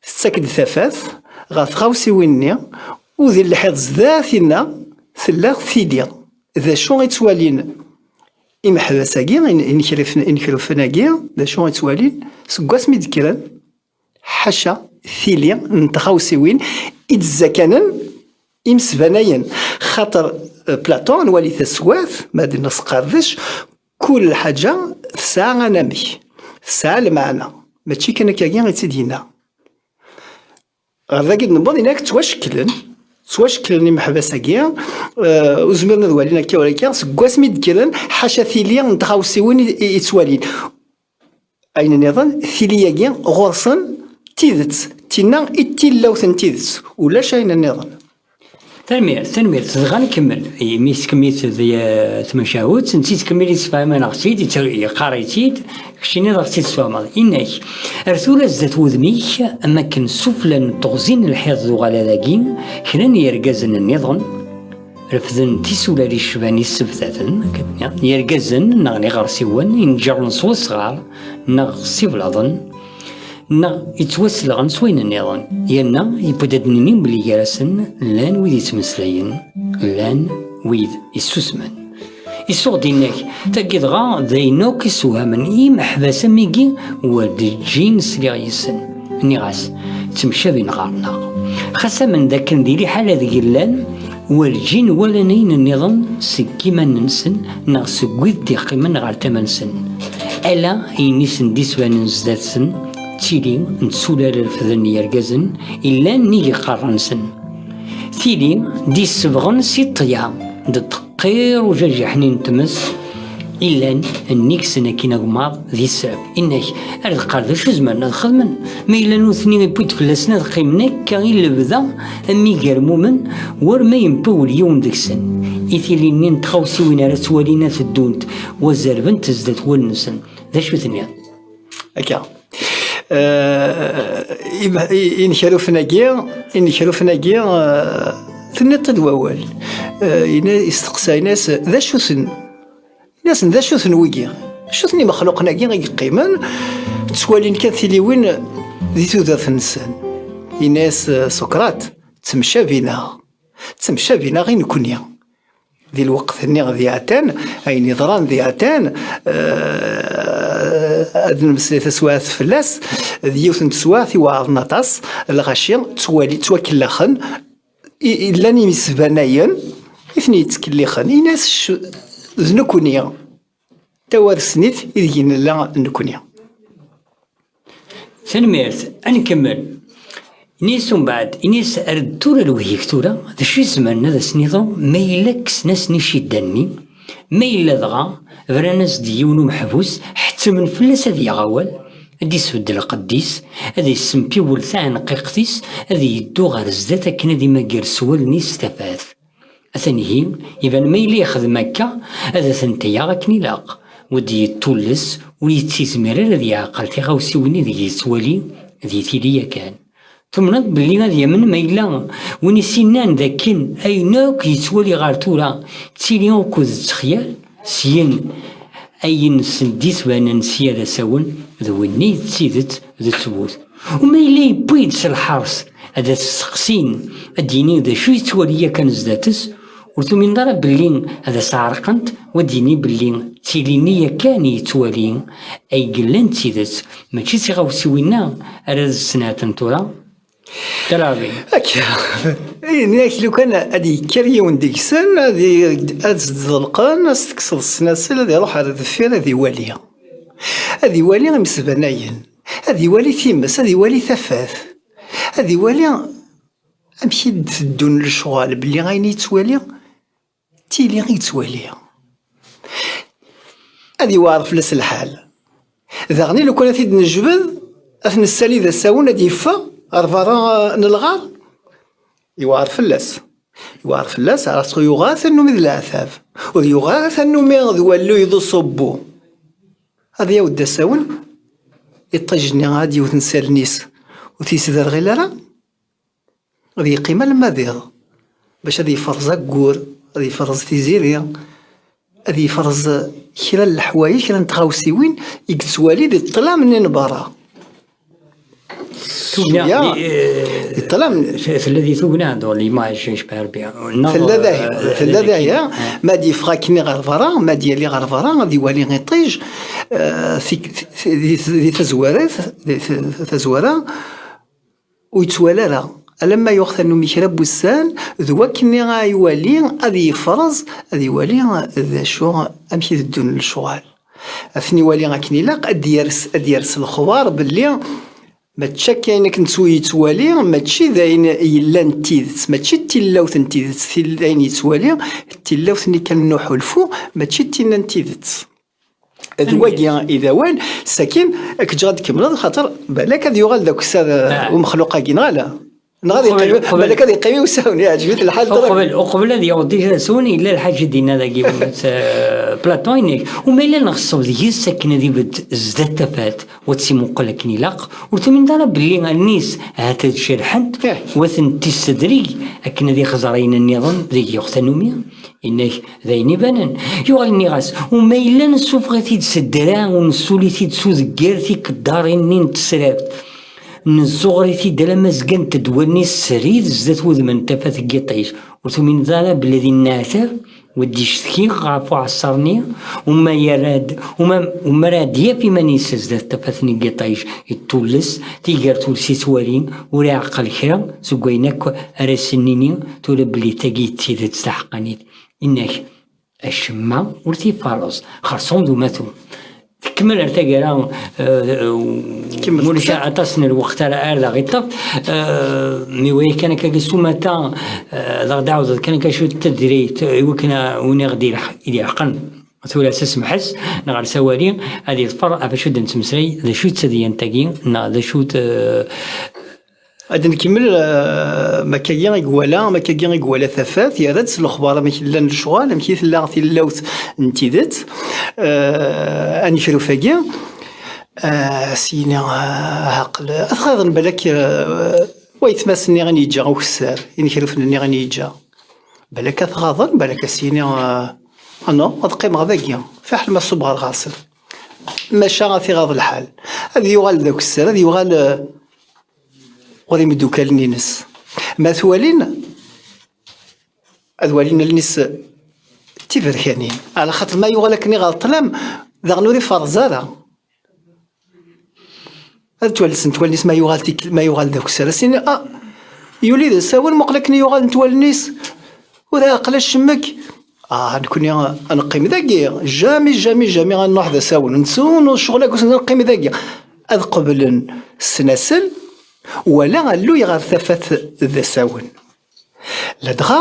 tettak-d tafat ɣer tɣawsiwin-nni, u di lḥiḍ zdat-inna tella tili. D acu i ttwalin imeḥbas-agi, in-, inekrifen-, inekrufen-agi, d acu i ttwalin seg wasmi d-kkren? Ḥaca tili n tɣawsiwin i d-zzakanen imesbanayen. Xaṭer, eh, Platon, nwali taswat, ma d-nesqerdec, kul lḥaǧa tesɛa anamek, tesɛa lmeɛna. Mačči kan akkagi i tt-id-yenna. Ɣer dagi d-newweḍ, inak ttwacekklen, ttwacekklen imeḥbas-agi, eh, ur zmiren ad walin akka wala akka, seg wasmi d-kkren, ḥaca tili n tɣawsiwin i, i, i ttwalin. Ayen nniḍen, tili-agi ɣur-sen tidet, tinna i d tilawt n tidet, ulac ayen nniḍen. Tanemmirt, tanemmirt. Dɣa nkemmel. Imi tkemmil-d, eh, tmacahut, netta yettkemmil yessefham-aneɣ-tt-id, yettru-, yeqqar-itt-id, keččini ad aɣ-tt-id-tesfehmeḍ. Inna-k, ar tura zdat wudem-ik, am akken sufella n teɣzi n lḥiḍ d uɣalad-agi, kra n yergazen nniḍen refden tisulal icban issebtaten, yergazen neɣ n iɣersiwen, inǧerren s wesɣar neɣ s iblaḍen, neɣ yettwaselɣen s wayen nniḍen, yerna yewwi-d ad d-nini belli gar-asen llan wid yettmeslayen, llan wid yessusmen. Isuɣ-d inna-k, tagi dɣa d ayen akk issewhamen i imeḥbas am wigi, werǧin sliɣ yes-sen. Nniɣ-as, ttemcabin ɣer-neɣ. Xas amen d akken di liḥala deg llan, werǧin walan ayen nniḍen seg yiman-nsen neɣ seg wid d-iqqimen ɣer tama-nsen. Ala ayen i sen-d-isbanen zdat-sen d tili n tsulal refden yergazen illan nnig iqerra-nsen. Tili d-issebɣen si ṭṭya d ttqir ujajiḥ-nni n tmes illan nnig-sen akin agmaḍ di srab. Inna-k, ar deqqar d acu zemren ad xedmen? Ma yella nutni iwwi-d fell-asen ad qqimen akka i lebda am igermumen, war ma yempawel yiwen deg-sen i tili-nni n tɣawsiwin ara ttwalin ad teddunt wa zerbent zdat wallen-nsen. D acu tenniḍ? Akka. Eh, im- i- inekrufen-agi, inekrufen-agi, eh, tenniḍ-t-id wawal. Eh, ina- isteqsa, inas d acu-ten? Inasen d acu-ten wigi? Acu-ten imexluqen-agi i yeqqimen ttwalin kan tiliwin di tudert-nsen? Inas, eh, Socrate, ttemcabin-aɣ, ttemcabin-aɣ i nekni. Di lweqt-nni di Atan, ayen iḍran di Atan, eh, ad nemmeslay taswiɛt fell-as, d yiwet n teswiɛt iweɛṛen aṭas, lɣaci ttwali- ttwakellaxen, i- i- llan imesbanayen i ten-yettkellixen, inas, "Cu- d nekkni, tawarsnit ideg nella nekkni." Tanemmirt, ad nkemmel. Inis umbeɛd, inis ar tura lewhi-k tura, d acu i zemren ad as-niḍen ma yella kksen-asen iciddan-nni, ma yella dɣa bran-as-d yiwen umeḥbus, ḥettmen fell-as ad yaɣ awal, ad d-isbedd lqedd-is, ad issempiwel taɛenqiqt-is, ad yeddu ɣer zdat akken ad imager s wallen-is tafat. Atan ihi, iban ma yella yexdem akka, ad atent-yaɣ akken ilaq, ur d-yettulles, ur yettizmir ara ad yeɛqel tiɣawsiwin ideg yettwali di tili yakan. Tumneḍ belli ad yamen ma yella win i s-innan d akken ayen akk yettwali ɣer tura d tili ukud d ttexyal? Syin, ayen sen-d-isbanen sya d asawen, d winni d tidet d ttbut. U ma yella yewwi-d s lḥers ad as-steqsin, ad d-yini d acu yettwali yakan zdat-s, ur tumineḍ ara belli ad as-ɛerqent, u ad d-yini belli d tili-nni yakan i yettwali ay yellan d tidet, mačči d tiɣawsiwin-a ara d-sneɛten tura? Akka. Ini-ak lukan ad yekker yiwen deg-sen, ad i- ad s-d-ḍelqen, ad s-tekkseḍ ssnasel, ad iruḥ ar deffir, ad iwali. Ad iwali imesbanayen, ad iwali times, ad iwali tafat, ad iwali amek i d-teddun lecɣal, belli ayen yettwali d tili i yettwali. Ad iweɛer fell-as lḥal. Daɣen, i lukan ad t-id-nejbed, ad t-nessali d asawen, ad yeffeɣ ɣer berra, eh, n lɣar, iweɛer fell-as. Iweɛer fell-as, aṭas yuɣal tannumi d leɛtab, ur yuɣal ara tannumi d walluy d uṣubbu. Ad yaweḍ d asawen, iṭij-nni ad yewten s allen-is, ur t-yesderɣil ara. Ad yeqqim alamma d iḍ, bac ad yefreẓ aggur, ad yefreẓ tiziri, ad yefreẓ kra n leḥwayeǧ, kra n tɣawsiwin i yettwali di ṭṭlam-nni n berra. Tugna, cwiya, di, eh, di ṭṭlam. Tella di tugna, dans l'image, je parle bien. Tella dahi, eh, tella dahi, eh, ma d-yeffeɣ akkenni ɣer berra, ma d-yali ɣer berra, ad iwali iṭij, eh, di, di, di tazwara, di tazwara, ur yettwali ara. Alamma yuɣ tannumi kra n wussan, d wakken ay iwali ad yefreẓ, ad iwali d acu, amek i teddun lecɣal. Ad ten-iwali akken ilaq, ad d-yers, ad d-yers lexbar belli mačči akka ayen akken ttw-, yettwali, mačči d ayen yellan d tidet, mačči d tilawt n tidet, til-, ayen yettwali, d tilawt-nni kan n uḥulfu, mačči d tinna n tidet. D wagi i d awal, sakin, ad k-ǧǧeɣ ad tkemmleḍ, xaṭer balak ad yuɣal d akessar, eh, umexluq-agi, neɣ ala? Neɣ ad yeqqim, balak ad yeqqim i usawen, yeɛǧeb-it lḥal ṭṭrif. Uqbel, uqbel ad yaweḍ d asawen, yella lḥaǧ i d-yenna dagi, eh, Platon, inek, u ma yella nɣeṣṣeb deg-s akken ad ibedd zdat tafat, u ad tt-imuqel akken ilaq, ur tumineḍ ara belli allen-is ahat ad jerḥent, u ad tent-issedrig akken ad ixẓer ayen nniḍen deg yuɣ tannumi? Inna-k d ayen ibanen. Yuɣal nniɣ-as, u ma yella nessufeɣ-it-id s ddreɛ u nessuli-t-id s udegger tikeddarin-nni n tesraft, nezzuɣer-it-id alamma zgant-d wallen-is srid zdat wudem n tafat n yiṭij, ur tumineḍ ara belli ad inneɛtab, u ad d-icetki ɣef uɛeṣṣer-nni, u ma yerra-d, u ma, u ma ara d-yaf iman-is zdat tafat n yiṭij, yettulles, tigert ur s-ittwali, ur iɛeqqel kra seg wayen akk ara s-nini, tura belli tagi d tidet taḥeqqanit. Inna-k, acemma ur t-iferreẓ, xerṣum d umatu. Tkemmel ar taggara, eh, ur ulac aṭas n lweqt ara, ara d aɣ-iṭṭef, eh, mi waya kan akka s umata, eh, d aɣ-d-ɛawdeḍ kan akka cwiṭ n tadrirt, eh, i wakken a, win i ɣ-d-ilḥ-, i d-iɛeqqen tura s asemḥes neɣ ar sawali ad iḍfer ɣef acu d-nettmeslay, d acu d tadyant-agi, neɣ d acu d, eh, Ad nkemmel, eh, ma akkagi i iwala, ma akkagi i iwala tafat, yerra-d s lexbar amek llan lecɣal, amek i tella tilawt n tidet, eh, anekruf-agi, eh, s yini, eh, ɛaqel, ad tɣaḍen balak, eh, waytma-s-nni i n-yeǧǧa ukessar, inekrufen-nni i n-yeǧǧa. Balak ad tɣaḍen, balak ad s-yini, eh, ah non, ad qqimeɣ dagi, fiḥel ma ṣubbeɣ ɣer ɣer-sen. Maca ad t-iɣaḍ lḥal. Ad yuɣal d akessar, ad yuɣal, eh, ɣur imeddukalen-ines. Ma t-walin, ad walin allen-is d tiberkanin. Ɛla xaṭer ma yuɣal akken iɣer ṭṭlam, daɣen ur iferreẓ ara. Ad ttwalsent wallen-is ma yuɣal tik-, ma yuɣal d akessar. Ad s-inin, ah, yuli d asawen, muqel akken yuɣal n wallen-is. Ur iɛqel acemmek. Ah, nekni ad neqqim dagi. Jamais, jamais, jamais ad nruḥ d asawen. Nettu ccɣel akk ad neqqim dagi. Ad qeblen s nasel, wala alluy ɣer tafat d asawen. Ladɣa,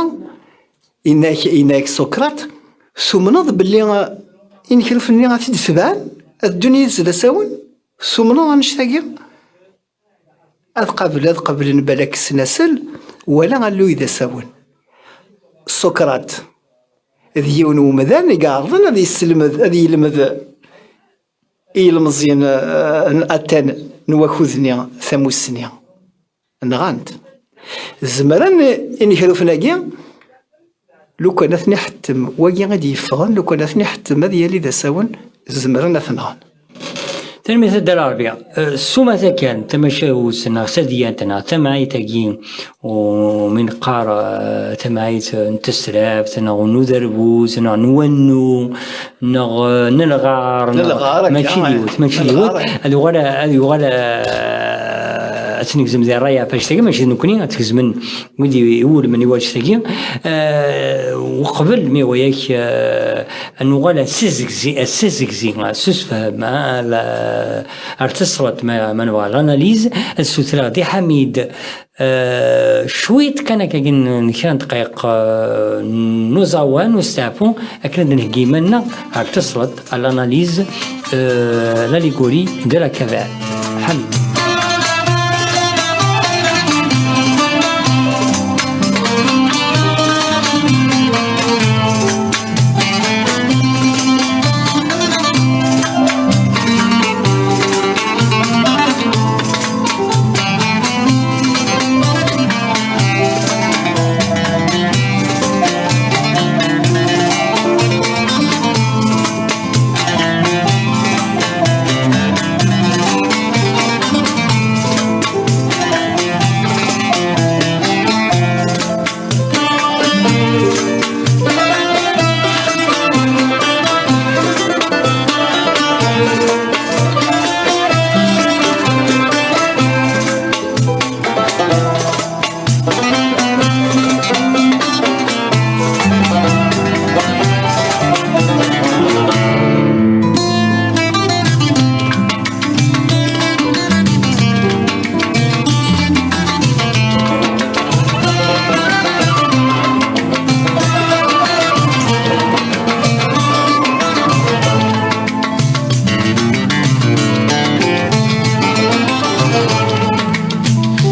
yenna-ak, yenna-ak Socrate, tumneḍ belli, uh, inekrufen-nni ad t-id-tebɛen, ad ddun yid-s d asawen? Tumneḍ annect-agi? Ad qabel, ad qablen balak s nasel, wala alluy d asawen. Socrate d yiwen n umdan i iɛerḍen ad yesselmed, ad yelmed i yilmeẓyen, eh, n atan n wakud-nni tamussni. Nɣan-t. Zemren inekrufen-agi, lukan ad ten-iḥettem wagi i d-yeffɣen, lukan ad ten-iḥettem ad yali d asawen, zemren ad t-nɣen. Tanemmirt a Dda Lɛerbi. Eh, s umata kan, tamacahut neɣ tadyant neɣ tamɛayt-agi, u mi neqqar, eh, tamɛayt n tesraft neɣ n uderbuz neɣ n wannu neɣ, eh, n lɣar, n lɣar, mačči d yiwet, mačči d yiwet. Ad yuɣal, ad yuɣal, eh, ad tt-negzem di ṛṛay ɣef annect-agi, mačči d nekkni, ad tt-gezmen wid i, iwulmen i wannect-agi. Eh, uqbel mi ɣuyak, eh, ad nuɣal ad tt-ssazegzi, ad tt-ssazegzi s usefhem, ah, la, ar tesleḍt ma, ma nebɣa l'analyse, ad ssutreɣ di Ḥamid, eh, cwiṭ kan akkagi n, n kra n ddqayeq, eh, n uẓawan, n usteɛfu, akken ad d-nheggi iman-nneɣ ar tesleḍt à l'analyse, euh, l'allégorie de la caverne. Ḥamid.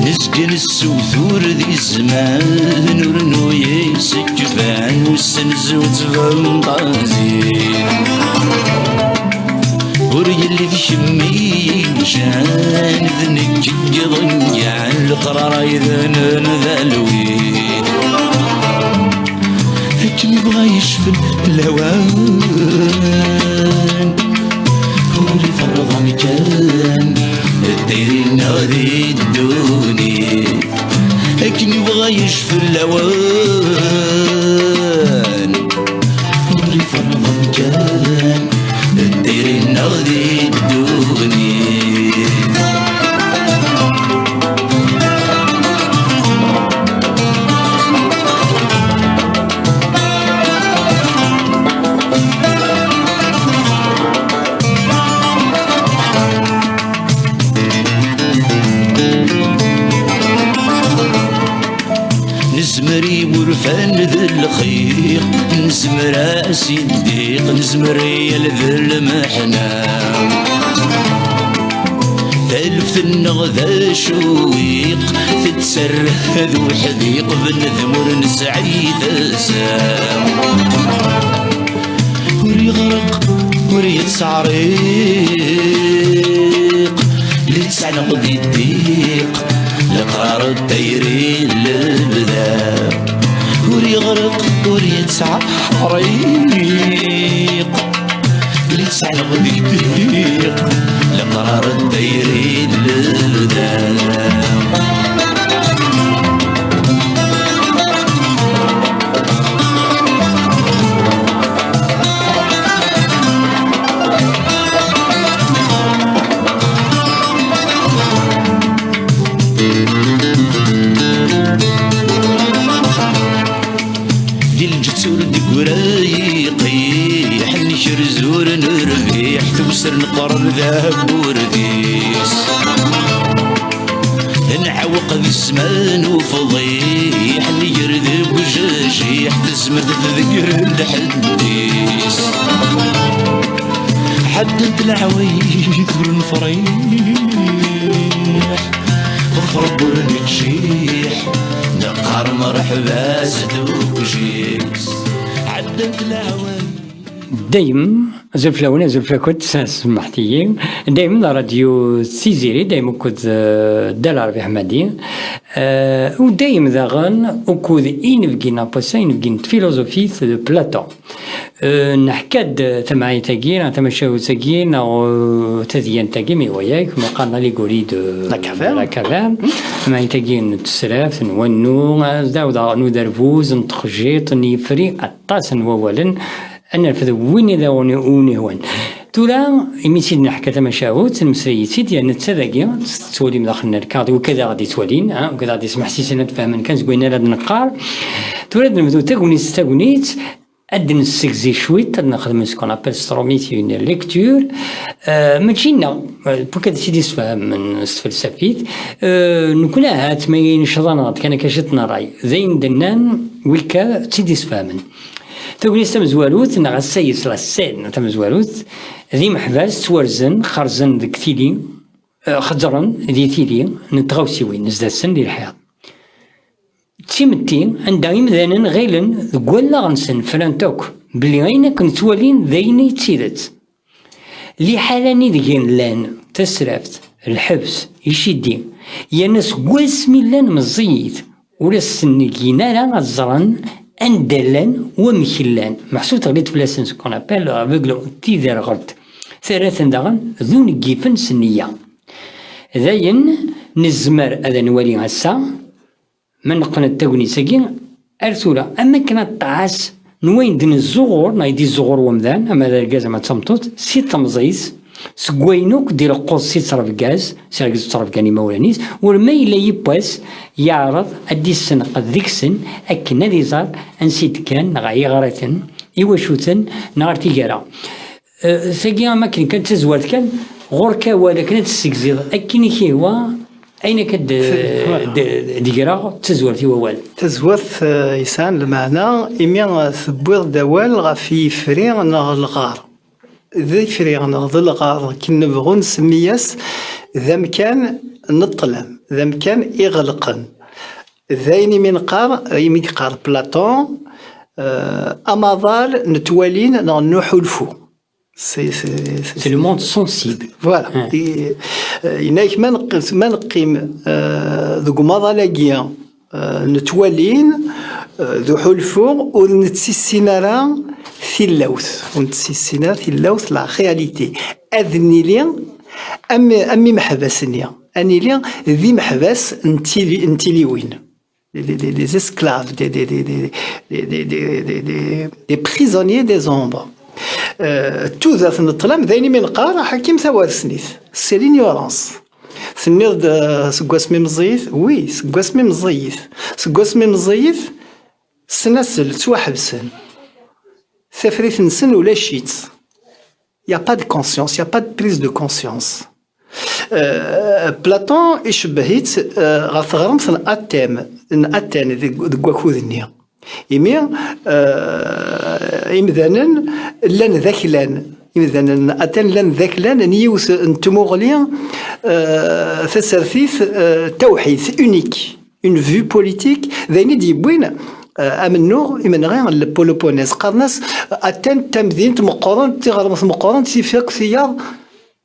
Nezga nessewtur di zzman, ur nuyi seg kban ussan zewǧ bemṭazit. Ur yelli d kemm i yellan, d nekk i iḍeyyɛen leqrar ay d nn d alwit. Akken yebɣa yecfel lawan, ur iferreḍ amkan, diri-nneɣ di ddunit. Akken yebɣa yecfel lawan, ur iferreḍ amkan, diri-nneɣ di ddunit. Iwurfan d lxiq, nezmer-as i ddiq, nezmer i yal d lmeḥna. Taluft-nneɣ d acuwiq, tettarra d uḥdiq, bnedem ur nesɛi tasa. Ur yeɣreq, ur yettɛriq, littseɛ neɣ di ddiq, leqrar d tayri n lebda. Ur yeɣreq, ur yettɛariq, littseɛ neɣ di ddiq, leqrar d tayri n lebda. Di lǧetta ur d-ggra yiqiḥ, nekrez ur nerbiḥ, tewser neqreb d aburd-is. Nɛewweq di zzman ufḍiḥ, nnger deg ujajiḥ, tazmert tdegger-d ḥedd-is. Ɛeddant leɛwayed ur nefriḥ, ḍfer ur neǧǧiḥ, neqqar mreḥba s dugjiḥ. Ɛeddant leɛwayed. Dayem, azul fell-awen, azul fell-akent, s-, semmeḥt-iyi. Dayem d ṛadyu Tiziri, dayem ukud, eh, Dda Lɛerbi Ḥmadi. Eh, u dayem daɣen ukud inebgi n wass-a, inebgi n tfiluzufit de Platon. Eh, neḥka-d tamɛayt-agi, neɣ tamacahut-agi, neɣ, eh, tadyant-agi, mi waya, ma qqaren allégorie de la caverne. La caverne. Tamɛayt-agi n tesraft, n wannu, eh, d awdaɣ n uderbuz, n texjiṭ, n yifri, aṭas n wawalen, ad nerfed win i d awen-, wen-ihwan. Tura, imi tt-id-neḥka tamacahut, nemmeslay-itt-id, yerna netta dagi, tettwalim daxel n lkaɣ, d wigad aɣ-d-ittwalin, ha, wigad aɣ-d-ismeḥsisen ad fehmen kan seg wayen ara d-neqqar. Tura ad nebdu tagnit s tagnit, ad d-nessegzi cwiṭ, ad nexdem ce qu'on appelle s trumit une lecture. Euh, mačči nneɣ, euh, pour ad tt-id-isfehmen s tfelsafit. Euh, nekkni ahat ma icḍan-aɣ-d kan akka ciṭ n ṛṛay. D ayen d-nnan, wikka tt-id-isfehmen. Tagnit tamezwarut, neɣ ass-a yes la scène tamezwarut, d imeḥbas ttwarzen, xerzen deg tili, eh, xeddren di tili n tɣawsiwin, zdat-sen di lḥiḍ. D timetti anda imdanen ɣilen deg wallaɣ-nsen, fran-t akk, belli ayen akken ttwalin d ayen i d tidet. Liḥala-nni deg-n llan, tasraft, lḥebs, icidi, yerna seg wasmi llan meẓẓiyit, ur asen-negin ara ad ẓren anda llan, wamek llan. Meḥsub teɣli-d fell-asen ce qu'on appelle l'aveugle, tiderɣelt. Terra-ten daɣen d uneggifen s nniya. Dayen, nezmer ad nwali ass-a, ma neqqen-d tagnit-agi, ar tura, am akken aṭas n wayen d-nezzuɣur, neɣ i d-izzuɣur wemdan, ama d argaz ama d tameṭṭut, si temẓi-s, seg wayen akk d-ileqqeḍ si ttrebga-s, si rgaz ttrebgan imawlan-is, ur ma yella yiwwas yeɛreḍ ad d-issenqed deg-sen akken ad iẓer ansi d-kkan, neɣ ayɣer-ten, iwacu-ten, neɣ ar tigara. Eh, tagi am akken kan d tazwart kan, ɣur-k awal akken ad tessegziḍ akken i k-ihwa, ayen akka d-, d-, d-greɣ d tazwart i wawal. Tazwart, eh, yesɛan lmeɛna, imi, eh, tewwiḍ-d awal ɣef yifri neɣ lɣar. D ifri neɣ d lɣar, akken nebɣu nsemmi-yas, d amkan n ṭṭlam, d amkan iɣelqen. D ayen imi neqqar, imi yeqqar Platon, eh, amaḍal n twalin neɣ n uḥulfu. C'est, c'est, c'est, c'est le monde sensible. Voilà. Ouais. Et, euh, yenna-ak ma neqq-, ma neqqim, euh, deg umaḍal-agi, euh, n twalin, euh, d uḥulfu, ur nettissin ara tillawt. Ur nettissin ara tillawt, la réalité. Ad nili am, am imeḥbas-nni. Ad nili d imeḥbas n tili-, n tiliwin. Des, des, des, des esclaves, des, des, des prisonniers des ombres. Euh, tudert n ṭṭlam, d ayen imi neqqar, ḥakim tawarsnit. C'est l'ignorance. Tenniḍ-d, euh, seg wasmi meẓẓiyit? Oui, seg wasmi meẓẓiyit. Seg wasmi meẓẓiyit, snasel, ttwaḥebsen. Tafrit-nsen ulac-itt. Il y a pas de conscience, il y a pas de prise de conscience. Euh, Platon icebbeh-itt, euh, ɣer teɣremt n Atem, n Aten deg, deg wakud-nni. Imi, euh, imdanen llan d aklan. Imdanen n Aten llan d aklan n yiwet n tmuɣli, euh, tasertit, euh, tawḥidt, unique. Une vue politique, d ayen i d-yewwin, euh, amennuɣ imenɣi n Peloponnes. Qqaren-as, euh, Aten d tamdint meqqrent, tiɣremt meqqrent, tif akk tiyaḍ.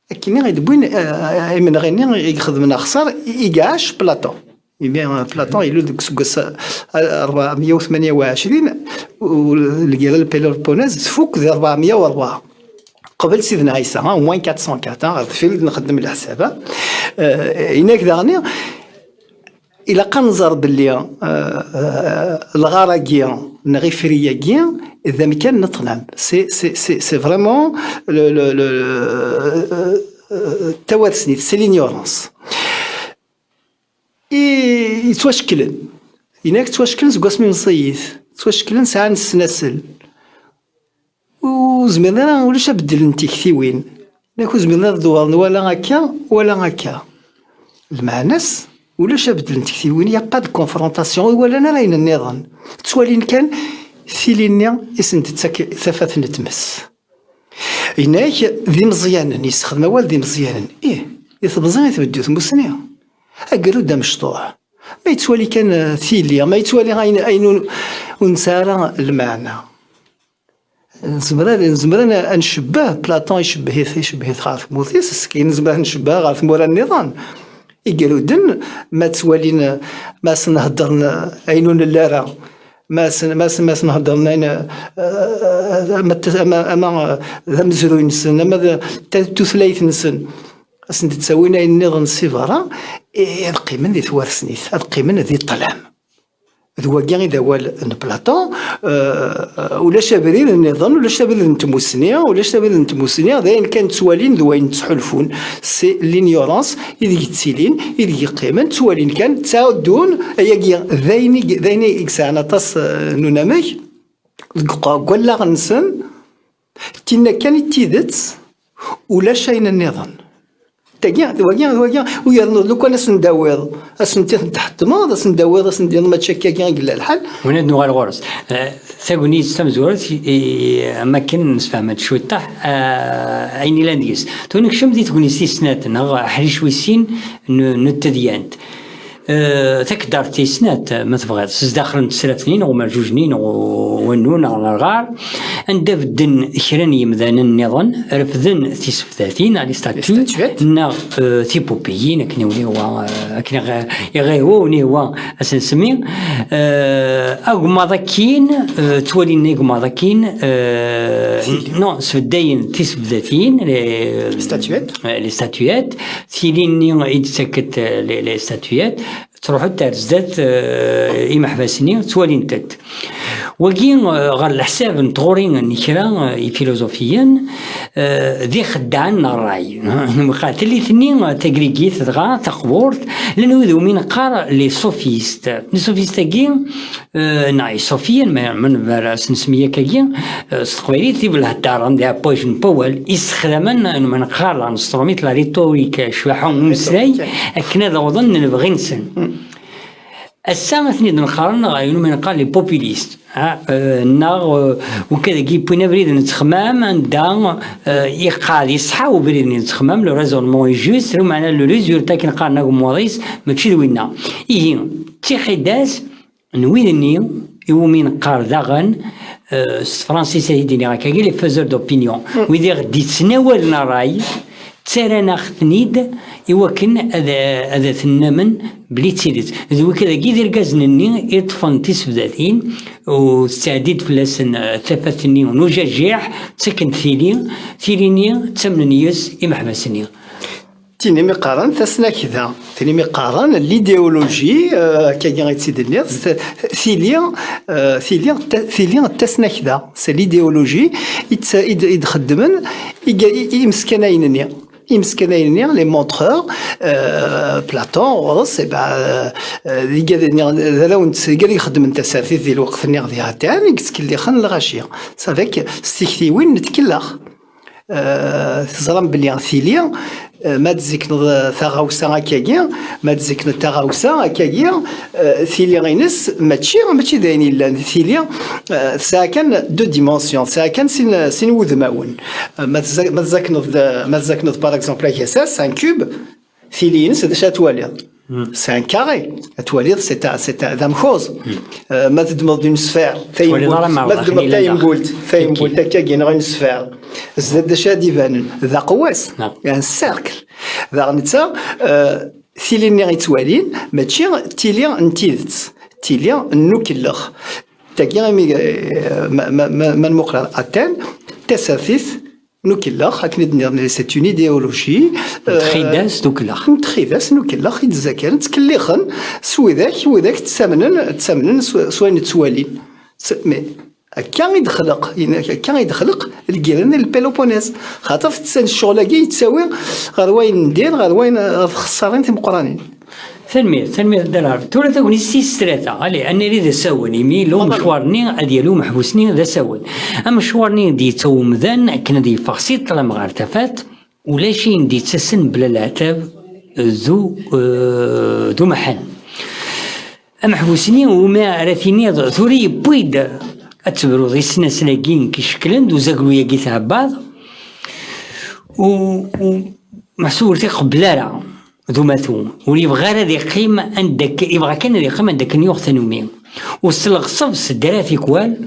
Akkenni i d-wwin, eh, imenɣi-nni i ixedmen axeṣṣar, i, i iɛac Platon. Imi, eh, Platon ilul deg useggas, eh, ṛebɛemya u tmenya u ɛecrin, u lgirra n Peloponnes tfuk di ṛebɛemya u ṛebɛa. Qbel Sidna Ɛisa, ah, au moins quatre cent quatre, ah, ɣer deffir i d-nxeddem leḥsab, ah. Eh, inak daɣen, ilaq ad nẓer belli, euh, euh, lɣar-agi neɣ ifri-agi d amkan n ṭṭlam. C'est, c'est, c'est, c'est vraiment le, le, le, euh, euh, tawarsnit, c'est l'ignorance. I yettwacekklen. Inak ttwacekklen seg wasmi meẓẓiyit. Ttwacekklen sɛan ssnasel. Ur zmiren ara, ulac abeddel n tiktiwin. Nek ur zmiren ad dewren wala akka, wala akka. Lmeɛna-s, ulac abeddel n tektiwin, il n'y a pas de confrontation, ur walan ara ayen nniḍen. Ttwalin kan tili-nni i sen-d-tettak tafat n tmes. Inak, d imeẓyanen, yessexdem awal d imeẓyanen. Ih, di temẓi i tbeddu tmusni. Agrud amecṭuḥ. Ma yettwali kan, eh, tili, ma yettwali ayen, ayen ur, ur nesɛi ara lmeɛna. Nezmer ad, nezmer ad, ad ncebbeh, Platon icebbeh-it, icebbeh-it ɣer tmurt-is, skin nezmer ad ncebbeh ɣer tmura nniḍen. Igruden, ma ttwalin, ma sen-heddren ayen ur nelli ara, ma sen, ma sen, ma sen-heddren ayen, eh, ama t-, ama, ama, eh, d amezruy-nsen, ama d ta-, tutlayt-nsen, ad sen-d-ttawin ayen nniḍen si berra, eh, ad qqimen di twarsnit, ad qqimen di ṭṭlam. D wagi i d awal n Platon. Euh, ulac abrid nniḍen, ulac abrid n tmusni, ulac abrid n tmusni, d ayen kan ttwalin d wayen ttḥulfun. C'est l'ignorance ideg ttilin, ideg yeqqimen, ttwalin kan, ttɛuddun, ayagi d ayen i, d ayen i yesɛan aṭas, euh, n unamek, deg uqeɣ n wallaɣ-nsen, tinna kan i d tidet, ulac ayen nniḍen. Tagi, d wagi, d wagi, u yernu lukan ad sen-d-tawiḍ, ad sen-t-id-tḥettmeḍ, ad sen-d-tawiḍ, ad sen-d-tiniḍ mačči akkagi i yella lḥal. Win ad nuɣal ɣur-s. Eh, tagnit tamezwarut, i, i, am akken nessefhem-d cwiṭṭaḥ, eh, ayen ilan deg-s. Tura nekcem di tegnit tis snat, neɣ aḥric wis sin n, n tedyant. Eh, takeddart tis snat, ma tebɣiḍ, s zdaxel n tesraft-nni, neɣ umerjuj-nni, neɣ u-, wannu, neɣ lerɣar, anda bedden kra n yemdanen nniḍen, refden tisebdatin, neɣ les statues, Les statuettes. Neɣ, eh, tipupiyin, akken i wen-ihwa, eh, akken i ɣ-, i ɣ-ihwa, wen-ihwa ad s-nsemmi. Eh, agemmaḍ akkin, eh, ttwalin agemmaḍ akkin, eh, Tili. Non, sbeddayen tisebdatin, les, Statuettes. Eh, les statuettes, tili-nni i d-ttakket, eh, les, les statuettes, ttruḥut ar zdat, eh, imeḥbas-nni, ttwalint-t. Wagi, eh, ɣer leḥsab n tɣuri n kra, eh, ifiluẓufiyen, eh, d ixeddaɛen n ṛṛay. Tili-nni, eh, tagrigit, dɣa taqburt, llan wid umi neqqar les sophistes. Les sophistes-agi, eh, neɣ iṣufiyen, ma, ma nebɣa ad s-nsemmi akkagi, eh, s teqbaylit, d ibelheddaren, d iɛeppwajen n wawal, issexdamen, eh, ma neqqar la nestrumit, la rhétorique, ccbaḥa n umeslay, Rhétorique. Akken ad awḍen lebɣi-nsen. Ass-a, ad ten-id-neqqaren ɣer yiwen umi neqqar les populistes, ha, eh, neɣ, eh, ukad-agi yewwin abrid n ttexmam, anda, eh, iqeɛɛed yeṣḥa ubrid n ttexmam, le raisonnement est juste, lameɛna le résultat akken qqaren agemmuḍ-is, mačči d winna. Ihi, d tixidas n wid-nni iwumi neqqar daɣen, eh, s tefransist ad d-iniɣ akkagi, les faiseurs d'opinion. Wid i ɣ-d-yettnawalen ṛṛay, ttarran-aɣ-ten-id i wakken ad, ad ten-namen belli d tidet. D wikad-agi d irgazen-nni i ṭṭfen tisebdatin, u tettɛeddi-d fell-asen, eh, tafat-nni n ujajiḥ, ttaken-d tili, tili-nni ttamnen yes imeḥbas-nni. Tin imi qqaren tasnakda, tin imi qqaren l'idéologie, euh, akkagi i tt-id-nniɣ, s-, tili, euh, tili, ta-, tili d tasnakda, c'est l'idéologie i tt-, i d-, i d-xeddmen i, i, i imeskanayen-nni. Imeskanayen-nni, les montreurs, euh, Platon, ɣur-s, eh ben, euh, euh, d igad-nni, d arraw n, d igad i ixeddmen tasertit di lweqt-nni di Aten, i yettkellixen lɣaci. C'est avec, s tiktiwin n tkellax. Euh, teẓram belli tili, Eh, ma tzikneḍ, eh, taɣawsa akkagi, ma tzikneḍ taɣawsa akkagi, eh, tili-ines mačči, mačči d ayen yellan. Tili, eh, tesɛa kan deux dimensions, tesɛa kan sin, sin wudmawen. Eh, ma tza-, ma tzakneḍ d, ma tzakneḍ, par exemple, agasas, un cube, tili-ines d acu ad twaliḍ? C'est un carré. Ad twaliḍ, c'est un, c'est un, d amkuẓ. Eh, ma teddmeḍ une sphère, twaliḍ ara ma teddmeḍ tayembult, tayembult akkagi neɣ une sphère, zdat d acu ad d-ibanen? D aqewwas, un cercle. Daɣ netta, eh, tili-nni i ttwalin, mačči tili n tidet, tili n ukellex. Tagi, imi, eh, ma, ma, ma, ma nmuqel ar Aten, tasertit n ukellex, akken i d-nniɣ, c'est une idéologie, eh, n txidas n ukellex. N txidas n ukellex i d-zzakaren, ttkellixen s widak, widak ttamnen, ttamnen s, s wayen ttwalin. S-, mais akka i d-xleq, akka i d-xleq lgirn n Lpeloponès. Xaṭer tetten ccɣel-agi yettawi ɣer wayen n dir, ɣer wayen, ɣer txessarin timeqqranin. Tanemmirt, tanemmirt Dda Lɛebd. Tura tagnit tis tlata, allez, ad nali d asawen, imi yella umecwar-nni ad yali umeḥbus-nni d asawen. Amecwar-nni d-yettawi umdan akken ad yeffeɣ si ṭṭlam ɣer tafat, ulac ayen d-yettasen bla leɛtab d u-, eh, d umeḥḥen. Ameḥbus-nni umi ara tiniḍ tura yewwi-d ad tebruḍ i snasel-agi nekk icekklen d uzaglu-agi thebbaḍ, u, u, meḥsub ur t-iqebbel ara d umatu, ur yebɣi ara ad iqqim anda k-, yebɣa kan ad iqqim anda akken yuɣ tanumi. U s leɣṣeb s ddra tikwal,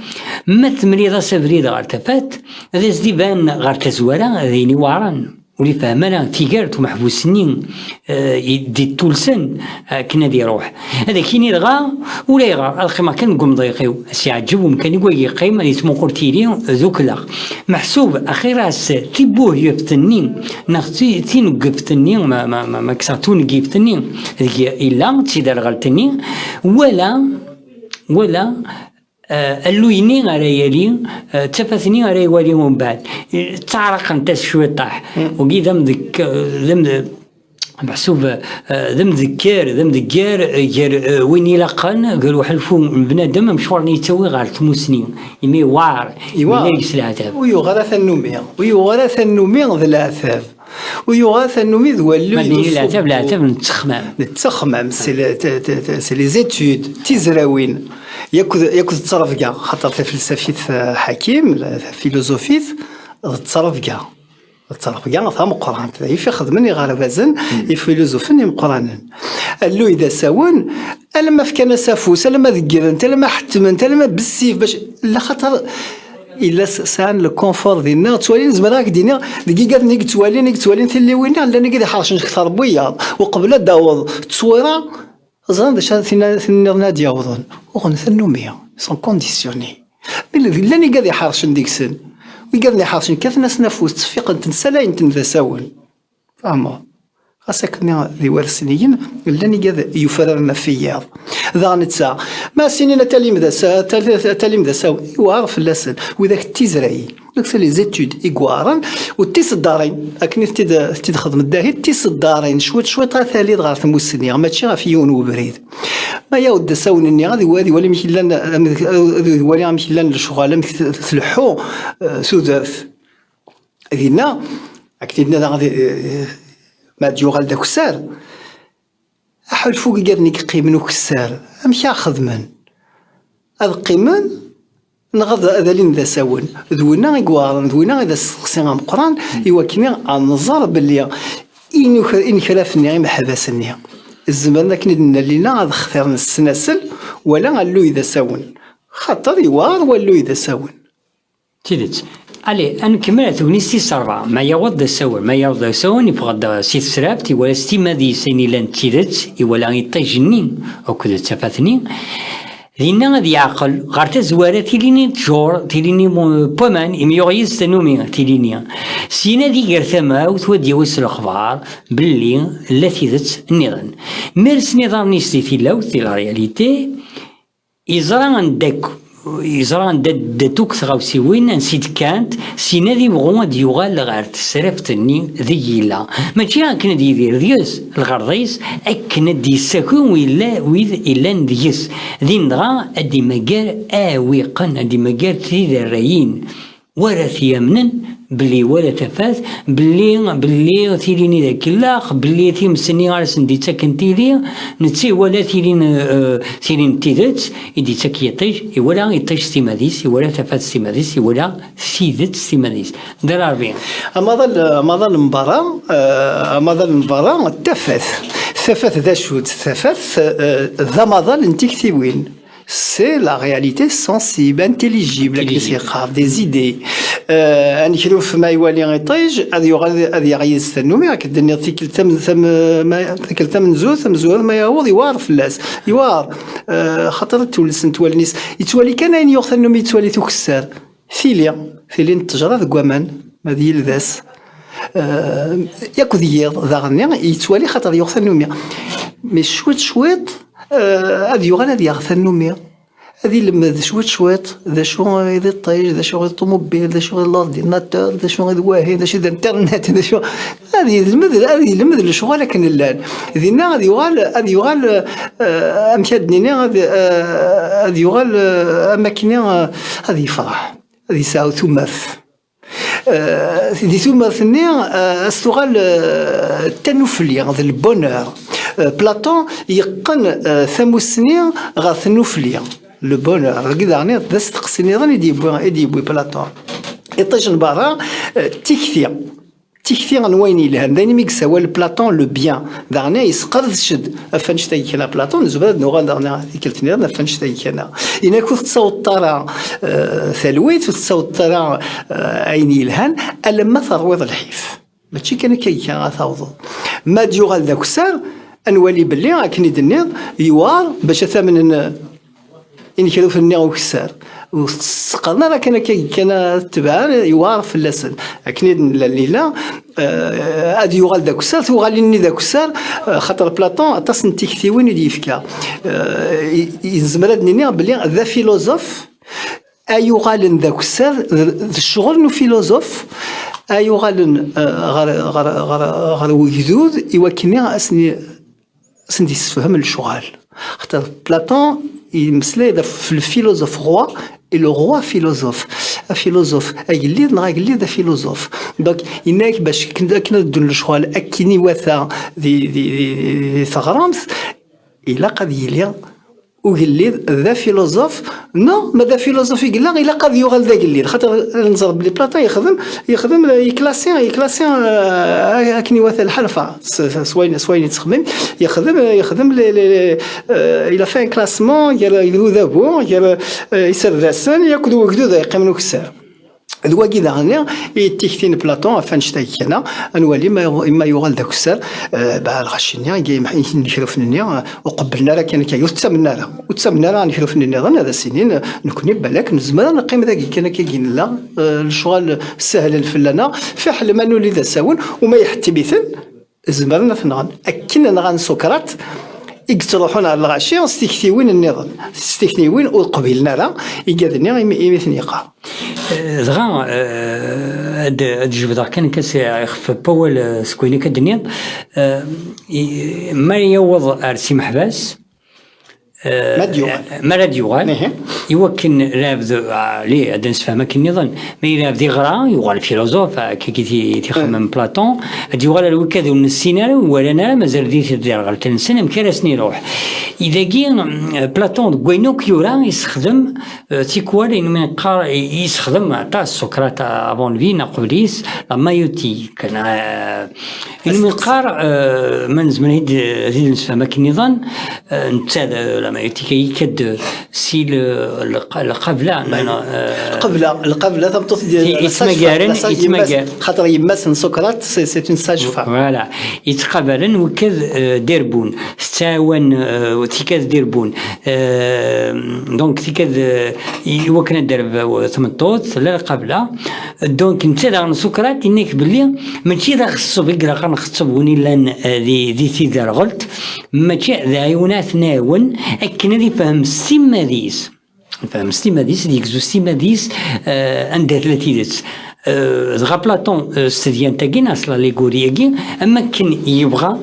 ma temliḍ-as abrid ɣer tafat, ad as-d-iban ɣer tazwara d ayen iweɛren. Ur ifehhem ara tigert umeḥbus-nni, eh, i d-ittulsen akken ad iruḥ. Ad ak-yini dɣa, ulayɣer, ad qqimeɣ kan deg umḍiq-iw. As-iɛǧeb umkan i wagi yeqqim, ad yettmuqul tili d ukleɣ. Meḥsub axir-as tibuhyeft-nni neɣ ti-, tineggift-nni, ma, ma, ma, ma kkseɣ tuneggift-nni deg illa, d tiderɣelt-nni, wala, wala, eh, alluy-nni ara yali, eh, d tafat-nni ara iwali umbeɛd. Eh, ttaɛraqent-as cwiṭaḥ. Wagi d amdek-, d amd-, meḥsub, eh, d amdekker, d amdegger, eh, gar, eh, win ilaqen, gar uḥulfu n bnadem, amecwar-nni yettawi ɣer tmusni, imi yewɛer, imi yella deg-s leɛtab. Ur yuɣ ara tannumi, ur yuɣ ara tannumi d leɛtab. Ur yuɣ ara tannumi d walluy d usuqu. Leɛtab, leɛtab n ttexmam. D ttexmam, c'est le, t-, t-, t-, c'est les études, d tizrawin. Yakk d, yakk d ttrebga, xaṭer tafelsafit, eh, Ḥakim, la, tafiluzufit, d ttrebga. D ttrebga tameqqrant, d ayf ixedmen iɣerbazen, ifiluzufen imeqqranen. Alluy d asawen, alamma fkan-as afus, alamma deggren-t, alamma ḥettmen-t, alamma bessif, bac, la xaṭer illa s-, sɛan le confort dinna, ttwalin, zemreɣ ad k-d-iniɣ, deg igaden i yettwalin, i yettwalin tilliwin-a, llan igad iḥercen kter n wiyaḍ, uqbel ad d-taweḍ tteswira, ẓran d acu ara tin-, tin-nniḍen ad d-yawḍen. Uɣen tannumi, sont conditionnés. Mi llan igad iḥercen deg-sen, igaden iḥercen kkaten-asen afus, ttṣeffiqen-ten, ssalayen-ten d asawen. Fehmeḍ? Ɣas akken d iwarsniyen, llan igad yufraren ɣef wiyaḍ. Daɣ netta, ma as-inin ad talim d asa-, tal-, ad talim d asawen, yewɛer fell-asen. Widak d tizrayin, dak c'est les études i yewɛren, u d tiseddarin, akken i t-id-, t-id-xedmen dahi, d tiseddarin, cwiṭ, cwiṭ ad taliḍ ɣer tmussni, mačči ɣef yiwen webrid. Ma yaweḍ-d asawen-nni, ad iwa-, ad iwali amek llan, amek, ad iwali amek llan lecɣal, amek t-, tleḥḥu, eh, tudert. Dinna, akken i d-nniḍ, eh, ma ad yuɣal d akessar, aḥulfu deg igaden i yeqqimen ukessar, amek ara xedmen? Ad qqimen, neɣ ad, ad alin d asawen? D winna i iweɛren, d winna i d asteqsi ameqqran, i wakken ad nẓer belli inuker-, inekraf-nni, imeḥbas-nni, zemren akken i d-nna lina ad xtiren ssnasel wala alluy d asawen. Xaṭer yewɛer walluy d asawen. Tidet. Allez, ad nkemmel ar tegnit tis ṛebɛa. Ma yaweḍ d asawen, ma yaweḍ d asawen, yeffeɣ-d si tesraft, iwala s timmad-is ayen yellan d tidet, iwala iṭij-nni akked tafat-nni. Dinna ad yeɛqel, ɣer tazwara tilini n ttjur, tilini n waman, imi yuɣ yid-s tanumi, tilini. Syin ad iger tamawt, u ad d-yawi s lexbar belli la tidet nniḍen. Mi rsen iḍarren-is di tilawt, di la réalité, yeẓra anda k-, yeẓra anda ddant akk tɣawsiwin, ansi d-kkant, syin ad ibɣu ad yuɣal ɣer tesraft-nni deg yella. Mačči akken ad yidir deg-s, lɣerḍ-is, akken ad d-yessaki wid illa-, wid illan deg-s. Din dɣa ad d-imagger aɛwiqen, ad d-imagger tiderrayin, wara t-yamnen, belli iwala tafat, belli, belli tilin i d akellax, belli times-nni ara sen-d-ittaken tili, netta iwala tilin, eh, tilin n tidet, i d-ittak yiṭij, iwala iṭij s timmad-is, iwala tafat s timmad-is, iwala tidet s timmad-is. Dda Lɛerbi. Amaḍal, amaḍal n berra, eh, amaḍal n berra, d tafat. Tafat d acu-tt? Tafat, eh, d amaḍal n tiktiwin. C'est la réalité sensible, intelligible, akken i s-yeqqar, des idées. Euh, anekruf ma iwali iṭij, ad yuɣal ad yaɣ yid-s tannumi, akken d-nniɣ tikkelt tam-, tam-, ma-, tikkelt tamenzut, tamenzut ma yaweḍ, yewɛer fell-as. Yewɛer, euh, xaṭer ad twelsen wallen-is. Yettwali kan ayen yuɣ tannumi, yettwali-t ukessar. Tili, tili n ttejra deg waman, ma d yildas. Euh, yakk d yiḍ, daɣen-nni, yettwali xaṭer yuɣ tannumi. Mais cwiṭ, cwiṭ, euh, ad yuɣal ad yaɣ tannumi. Ad ilemmed cwiṭ cwiṭ d acu i d iṭij, d acu i d ṭumubil, d acu i d l'ordinateur, d acu i d wahi, d acu i d internet, d acu. Ad yelmed, ad yelmed lecɣal akken llan. Dinna ad yuɣal, ad yuɣal, eh, amek ad d-nini, ad, eh, ad yuɣal, eh, am akken, eh, ad yefreḥ, ad yesɛu tumert. Eh, di tumert-nni, eh, ad s-tuɣal, eh, d tanufli, d le bonheur. Eh, Platon yeqqen, eh, tamussni ɣer tnufli, le bonheur. Dagi daɣen d asteqsi niḍen i d-yewwi, i d-yewwi Platon. Iṭij n berra, eh, d tikti. D tikti n wayen yelhan. D ayen imi yessawal Platon le bien. Daɣen yesqerdec-d ɣef annect-agi kan a Platon, nezmer ad nuɣal daɣen tikkelt niḍen ɣef annect-agi kan. Inak ur tettaweḍ ara, eh, talwit, ur tettaweḍ ara, eh, ayen yelhan, alamma terwiḍ lḥif. Mačči kan akka kan ara tawḍeḍ. Ma ad yuɣal d akessar, ad nwali belli, akken i d-tenniḍ, yewɛer bac ad t-amnen, eh, inekrufen-nni ukessar. Ur t-sseqren ara kan akka kan ad t-tebɛen, yewɛer fell-asen. Akken i d-nella lila, eh, ad yuɣal d akessar, tuɣalin-nni d akessar, eh, xaṭer Platon aṭas n tiktiwin i d-yefka. Eh, i, i, nezmer ad d-nini belli d afiluẓuf, ay uɣalen d akessar, d, d ccɣel n ufiluẓuf, ay uɣalen, eh, ɣer, ɣer, ɣer, ɣer wegdud, i wakken ad sen-, ad sen-d-yessefhem lecɣal. Xaṭer Platon yemmeslay-d ɣef le philosophe roi et le roi philosophe. Afiluẓuf agellid neɣ agellid afiluẓuf. Donc, yenna-ak bac akken, akken ad ddun lecɣal akken iwata di, di, di, di teɣremt, ilaq ad yili ugellid d afiluẓuf, neɣ ma d afiluẓuf i yella, ilaq ad yuɣal d agellid. Xaṭer nẓer belli Platon yexdem, yexdem, yeklasi, yeklasi, eh, akken iwata lḥal, enfin, s, s, s wayen, s wayen yettxemmim, yexdem, yexdem les, les, les, euh, il a fait un classement gar, gar udabu, gar, euh, iserdasen, yakk d wegdud ay yeqqimen ukessar. D wagi daɣen i d tikti n Platon ɣef annect-agi kan, ad nwali ma, ma yuɣal d akessar, eh, bah, lɣaci-nni, inekruf-nni, eh, ur qebblen ara kan akka, ur ttamen ara, ur ttamen ara inekruf-nni nniḍen, ad as-inin, eh, nekni balak nezmer ad neqqim dagi kan akka i nella, eh, lecɣal sehlen fell-aneɣ, fiḥel ma nuli d asawen, u ma iḥettem-iten, zemren ad t-nɣen. Akken nɣan Socrate, i yettruḥun ɣer lɣaci s tiktiwin nniḍen, s tiktiwin ur qbilen ara igad-nni imi, imi ten-yeqqar. Eh, dɣa, eh, ad, ad jebdeɣ kan kasi ixef n wawal, eh, seg wayen akka d-tenniḍ. Eh, i, mi ara yaweḍ ar Si Meḥbas, eh, Ma d-yuɣal. Mi ara d-yuɣal, Ihi. Iwakken lɛebd, ah, li, ad d-nesfeham akken nniḍen, mi lɛebd iɣra, yuɣal filozof, akka i t-, i t-ixemmem Platon, ad yuɣal ar wikad ur nessin ara, ur walan ara, mazal di tderɣelt-nsen, amek ara sen-iruḥ. I dagi, eh, Platon deg wayen akk yura, yessexdem, eh, tikwal, ayen mi neqqar, i, yessexdem aṭas Socrate avant lui, neɣ qbel-is, la maïeutique, neɣ, eh, ayen mi neqqar, eh, ma nezmer ad, ad t-id-nesfeham akken nniḍen, eh, netta d, la maïeutique, yekka-d si le, le, lqabla, neɣ, eh, Lqabla, lqabla, tameṭṭut i d-, i, la sage-femme, yettmagaren, la sage-, yemma-s, yettmagar. Xaṭer yemma-s n Socrate, c'est, c'est une sage-femme. Voilà. Yettqabalen wikad, eh, d irbun. Tettɛawan, eh, tikad d irbun. Eh, donc, tikad, eh, i, i wakken ad d-terbew tmeṭṭut, tella lqabla. Donc, netta daɣen Socrate, yenna-k belli mačči d aɣeṣṣeb i ilaq ad nxeṣṣeb win illan, eh, di, di tiderɣelt, mačči d aɛiwen ad t-nɛawen akken ad ifhem s timmad-is. Ifhem s timmad-is, ad yegzu s timmad-is, eh, anda tella tidet. Eh, dɣa Platon, eh, s tedyant-agi, neɣ s l'allégorie-agi, am akken yebɣa,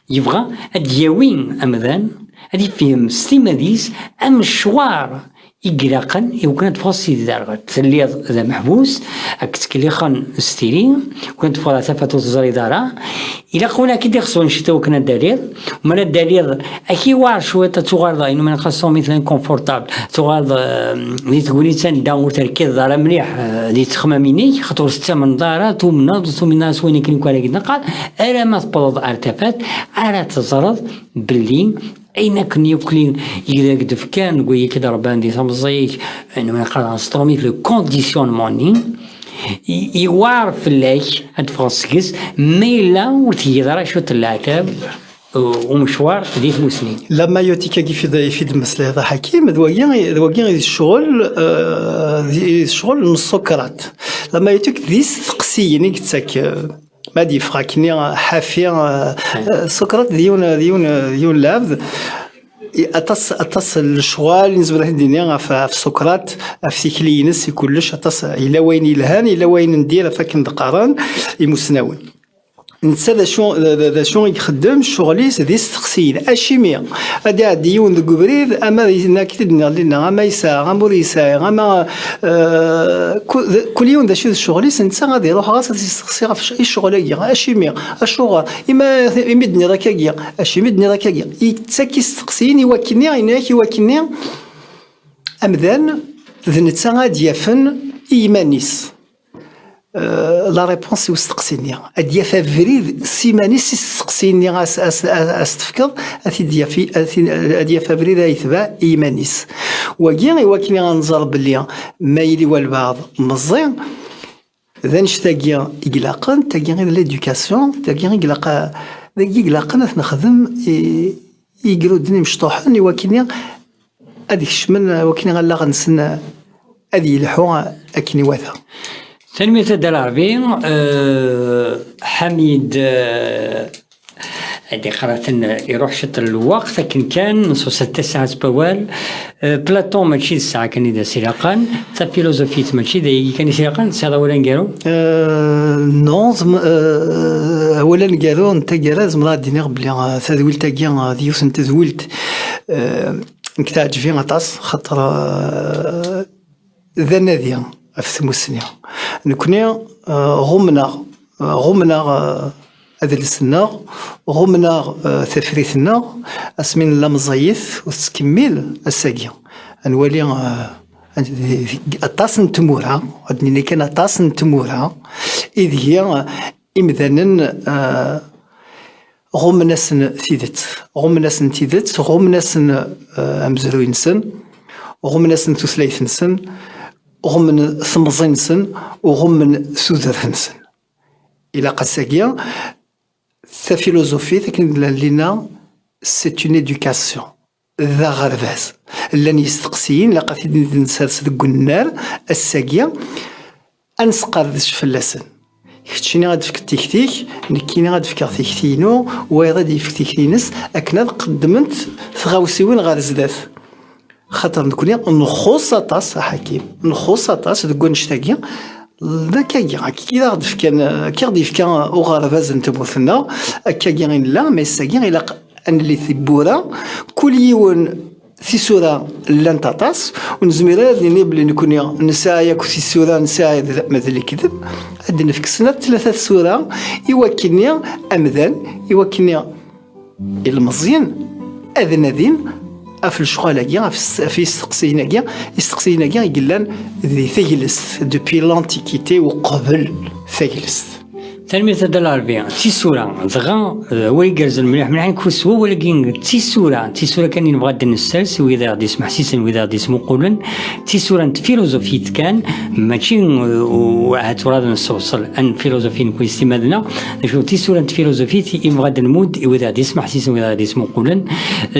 yebɣa ad d-yawi amdan, ad ifhem s timmad-is amecwar i ilaqen i wakken ad teffɣeḍ si tderɣelt. Telliḍ d ameḥbus, ad k-ttkellixen s tiri, wakken ad teffɣeḍ ar tafat ur teẓriḍ ara. Ilaq win ad k-id-ixeṣben ciṭ i wakken ad d-taliḍ. Mi ara d-taliḍ, ad k-iwɛer cwiṭ, ad tuɣaleḍ, ayen umi neqqar s tṛumit l'inconfortable, tuɣaleḍ, eh, di tegnit anda ur terkideḍ ara mliḥ, eh, di texxamin-ik, xaṭer ur tettamneḍ ara, tumneḍ, ur tumneḍ ara s wayen akken akk ara k-d-neqqar, alamma tewwḍeḍ ar tafat, ara teẓreḍ belli ayen akken yakk i, i d ak-d-fkan deg wayagi i k-d-rebban di temẓi-k, ayen umi neqqar s tṛumit le conditionnement-nni, i-, iwɛer fell-ak ad teffɣeḍ seg-s, ma yella ur tgiḍ ara cwiṭ n leɛtab, uh, umecwar di tmusni. La maïeutique-agi fi d-, fi d-mmeslayeḍ a Ḥakim, d wagi, d wagi i d ccɣel, uh, d, i d ccɣel n Socrate. La maïeutique d isteqsiyen i yettak, uh, ma d-yeffeɣ akkenni ḥafi, uh, uh, Socrate d yiwen, d yiwen, d yiwen lɛebd, i-, aṭas, aṭas n lecɣal i nezmer ad d-nini ɣef, ɣef Socrate, ɣef tikli-ines i kullec, aṭas, yella wayen yelhan, yella wayen n dir, ɣef akken d-qqaren imusnawen. Netta d acu, d, d, d acu i ixeddem, ccɣel-is d isteqsiyen. Acimi? Ad iɛeddi yiwen deg ubrid, ama d, nekk i d-nniɣ dinna, ama yesɛa, ama ur yesɛi, ama, eh, ku-, d, kul yiwen d acu d ccɣel-is, netta ad iruḥ ɣas ad isteqsi ɣef c-, i ccɣel-agi. Acimi? Acuɣer? Ima, imi d-nniɣ akkagi. Acimi d-nniɣ akkagi? Yettak isteqsiyen i wakkenni, yenna-yak i wakkenni, amdan d netta ad d-yafen i yiman-is. Euh, la réponse i usteqsi-nni. Ad d-yaf abrid s iman-is i usteqsi-nni as, as, as, as tefkeḍ, ad t-id-yaf i, ad t-, ad yaf abrid ad yetbeɛ i yiman-is. Wagi, i wakken ad nẓer belli ma yili walbeɛḍ meẓẓi, d annect-agi i ilaqen, tagi i d l'éducation, tagi i ilaq, dagi i ilaqen ad t-nexdem i, i igruden imecṭuḥen, i wakken ad kecmen, i wakken allaɣ-nsen ad yelḥu akken iwata. Tanemmirt a Dda Lɛerbi. Euh, Ḥamid, euh, ad iqqar-aten iruḥ ciṭ n lweqt, akken kan, nṣuṣa tasaɛet n wawal. Euh, Platon mačči d ssaɛa kan i d as-ilaqen, tafiluzufit mačči d ayagi kan i s-ilaqen, tesɛiḍ awal aneggaru? Euh, non, zem-, euh, awal aneggaru n taggara, zemreɣ ad d-iniɣ belli, euh, tadwilt-agi, euh, d yiwet n tedwilt, euh, nekk teɛǧeb-iyi aṭas, xaṭer, euh, d anadi ɣef tmussni. Nekni, eh, ɣumneɣ, eh, ɣumneɣ, eh, adles-nneɣ, ɣumneɣ, eh, tafrit-nneɣ, asmi nella meẓẓiyit ur tettkemmil ass-agi. Ad nwali, eh, ad, aṭas n tmura, ad nini kan aṭas n tmura, ideg, eh, imdanen, eh, ɣummen-asen tidet, ɣummen-asen tidet, ɣummen-asen, eh, amezruy-nsen, ɣummen-asen tutlayt-nsen, ɣummen temẓi-nsen, u ɣummen tudert-nsen. Ilaq ass-agi, tafiluzufit, akken i d-llan lina, c'est une éducation. D aɣerbaz. Llan yisteqsiyen, ilaq ad t-id-nsers deg unnar, ass-agi, ad nesqerdec fell-asen. Keččini ad d-tefkeḍ tikti-k, nekkini ad d-fkeɣ tikti-inu, wayeḍ ad d-yefk tikti-ines, akken ad qeddment tɣawsiwin ɣer zdat. Xaṭer nekkni nxuṣṣ aṭas, a Ḥakim, nxuṣṣ aṭas deg wannect-agi, d akkagi, akka i aɣ-d-fkan, akka i ɣ-d-yefka uɣerbaz n tmurt-nneɣ, akkagi i nella, ma ass-agi ilaq ad nelli tiwwura, kul yiwen tisura llant aṭas, ur nezmir ara ad nini belli nekkni nesɛa yakk tisura, nesɛa d, ma d lekdeb, ad d-nefk snat tlata tsura i wakkenni amdan, i wakkenni ilmeẓyen ad nadin ɣef lecɣal-agi, ɣef s-, ɣef yisteqsiyen-agi, isteqsiyen-agi i yellan di teglest, depuis l'Antiquité, uqbel taglest. Tanemmirt a Dda Lɛerbi. Tisura, dɣa, d awal igerrzen mliḥ, mliḥ nekk s wawal-agi, tisura, tisura kan i nebɣa ad d-nessers i wid i ɣ-d-ismeḥsisen, wid i ɣ-d-ismuqulen, tisura n tfiluzufit kan, mačči, uh, u ahat ur ad nessewṣel ad nfiluzufi nekk s timmad-nneɣ, d acu tisura n tfiluzufit i nebɣa ad d-nmudd i wid i ɣ-d-ismeḥsisen, wid i ɣ-d-ismuqulen.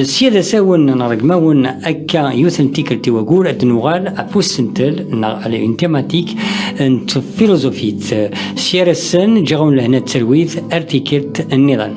Sya d asawen, nṛeggem-awen akka yiwet n tikkelt i wayyur, ad d-nuɣal ɣef usentel neɣ à une thématique n tfiluzufit. Sya ar ass-n, ǧǧiɣ-awen lehna d talwit, ar tikkelt nniḍen.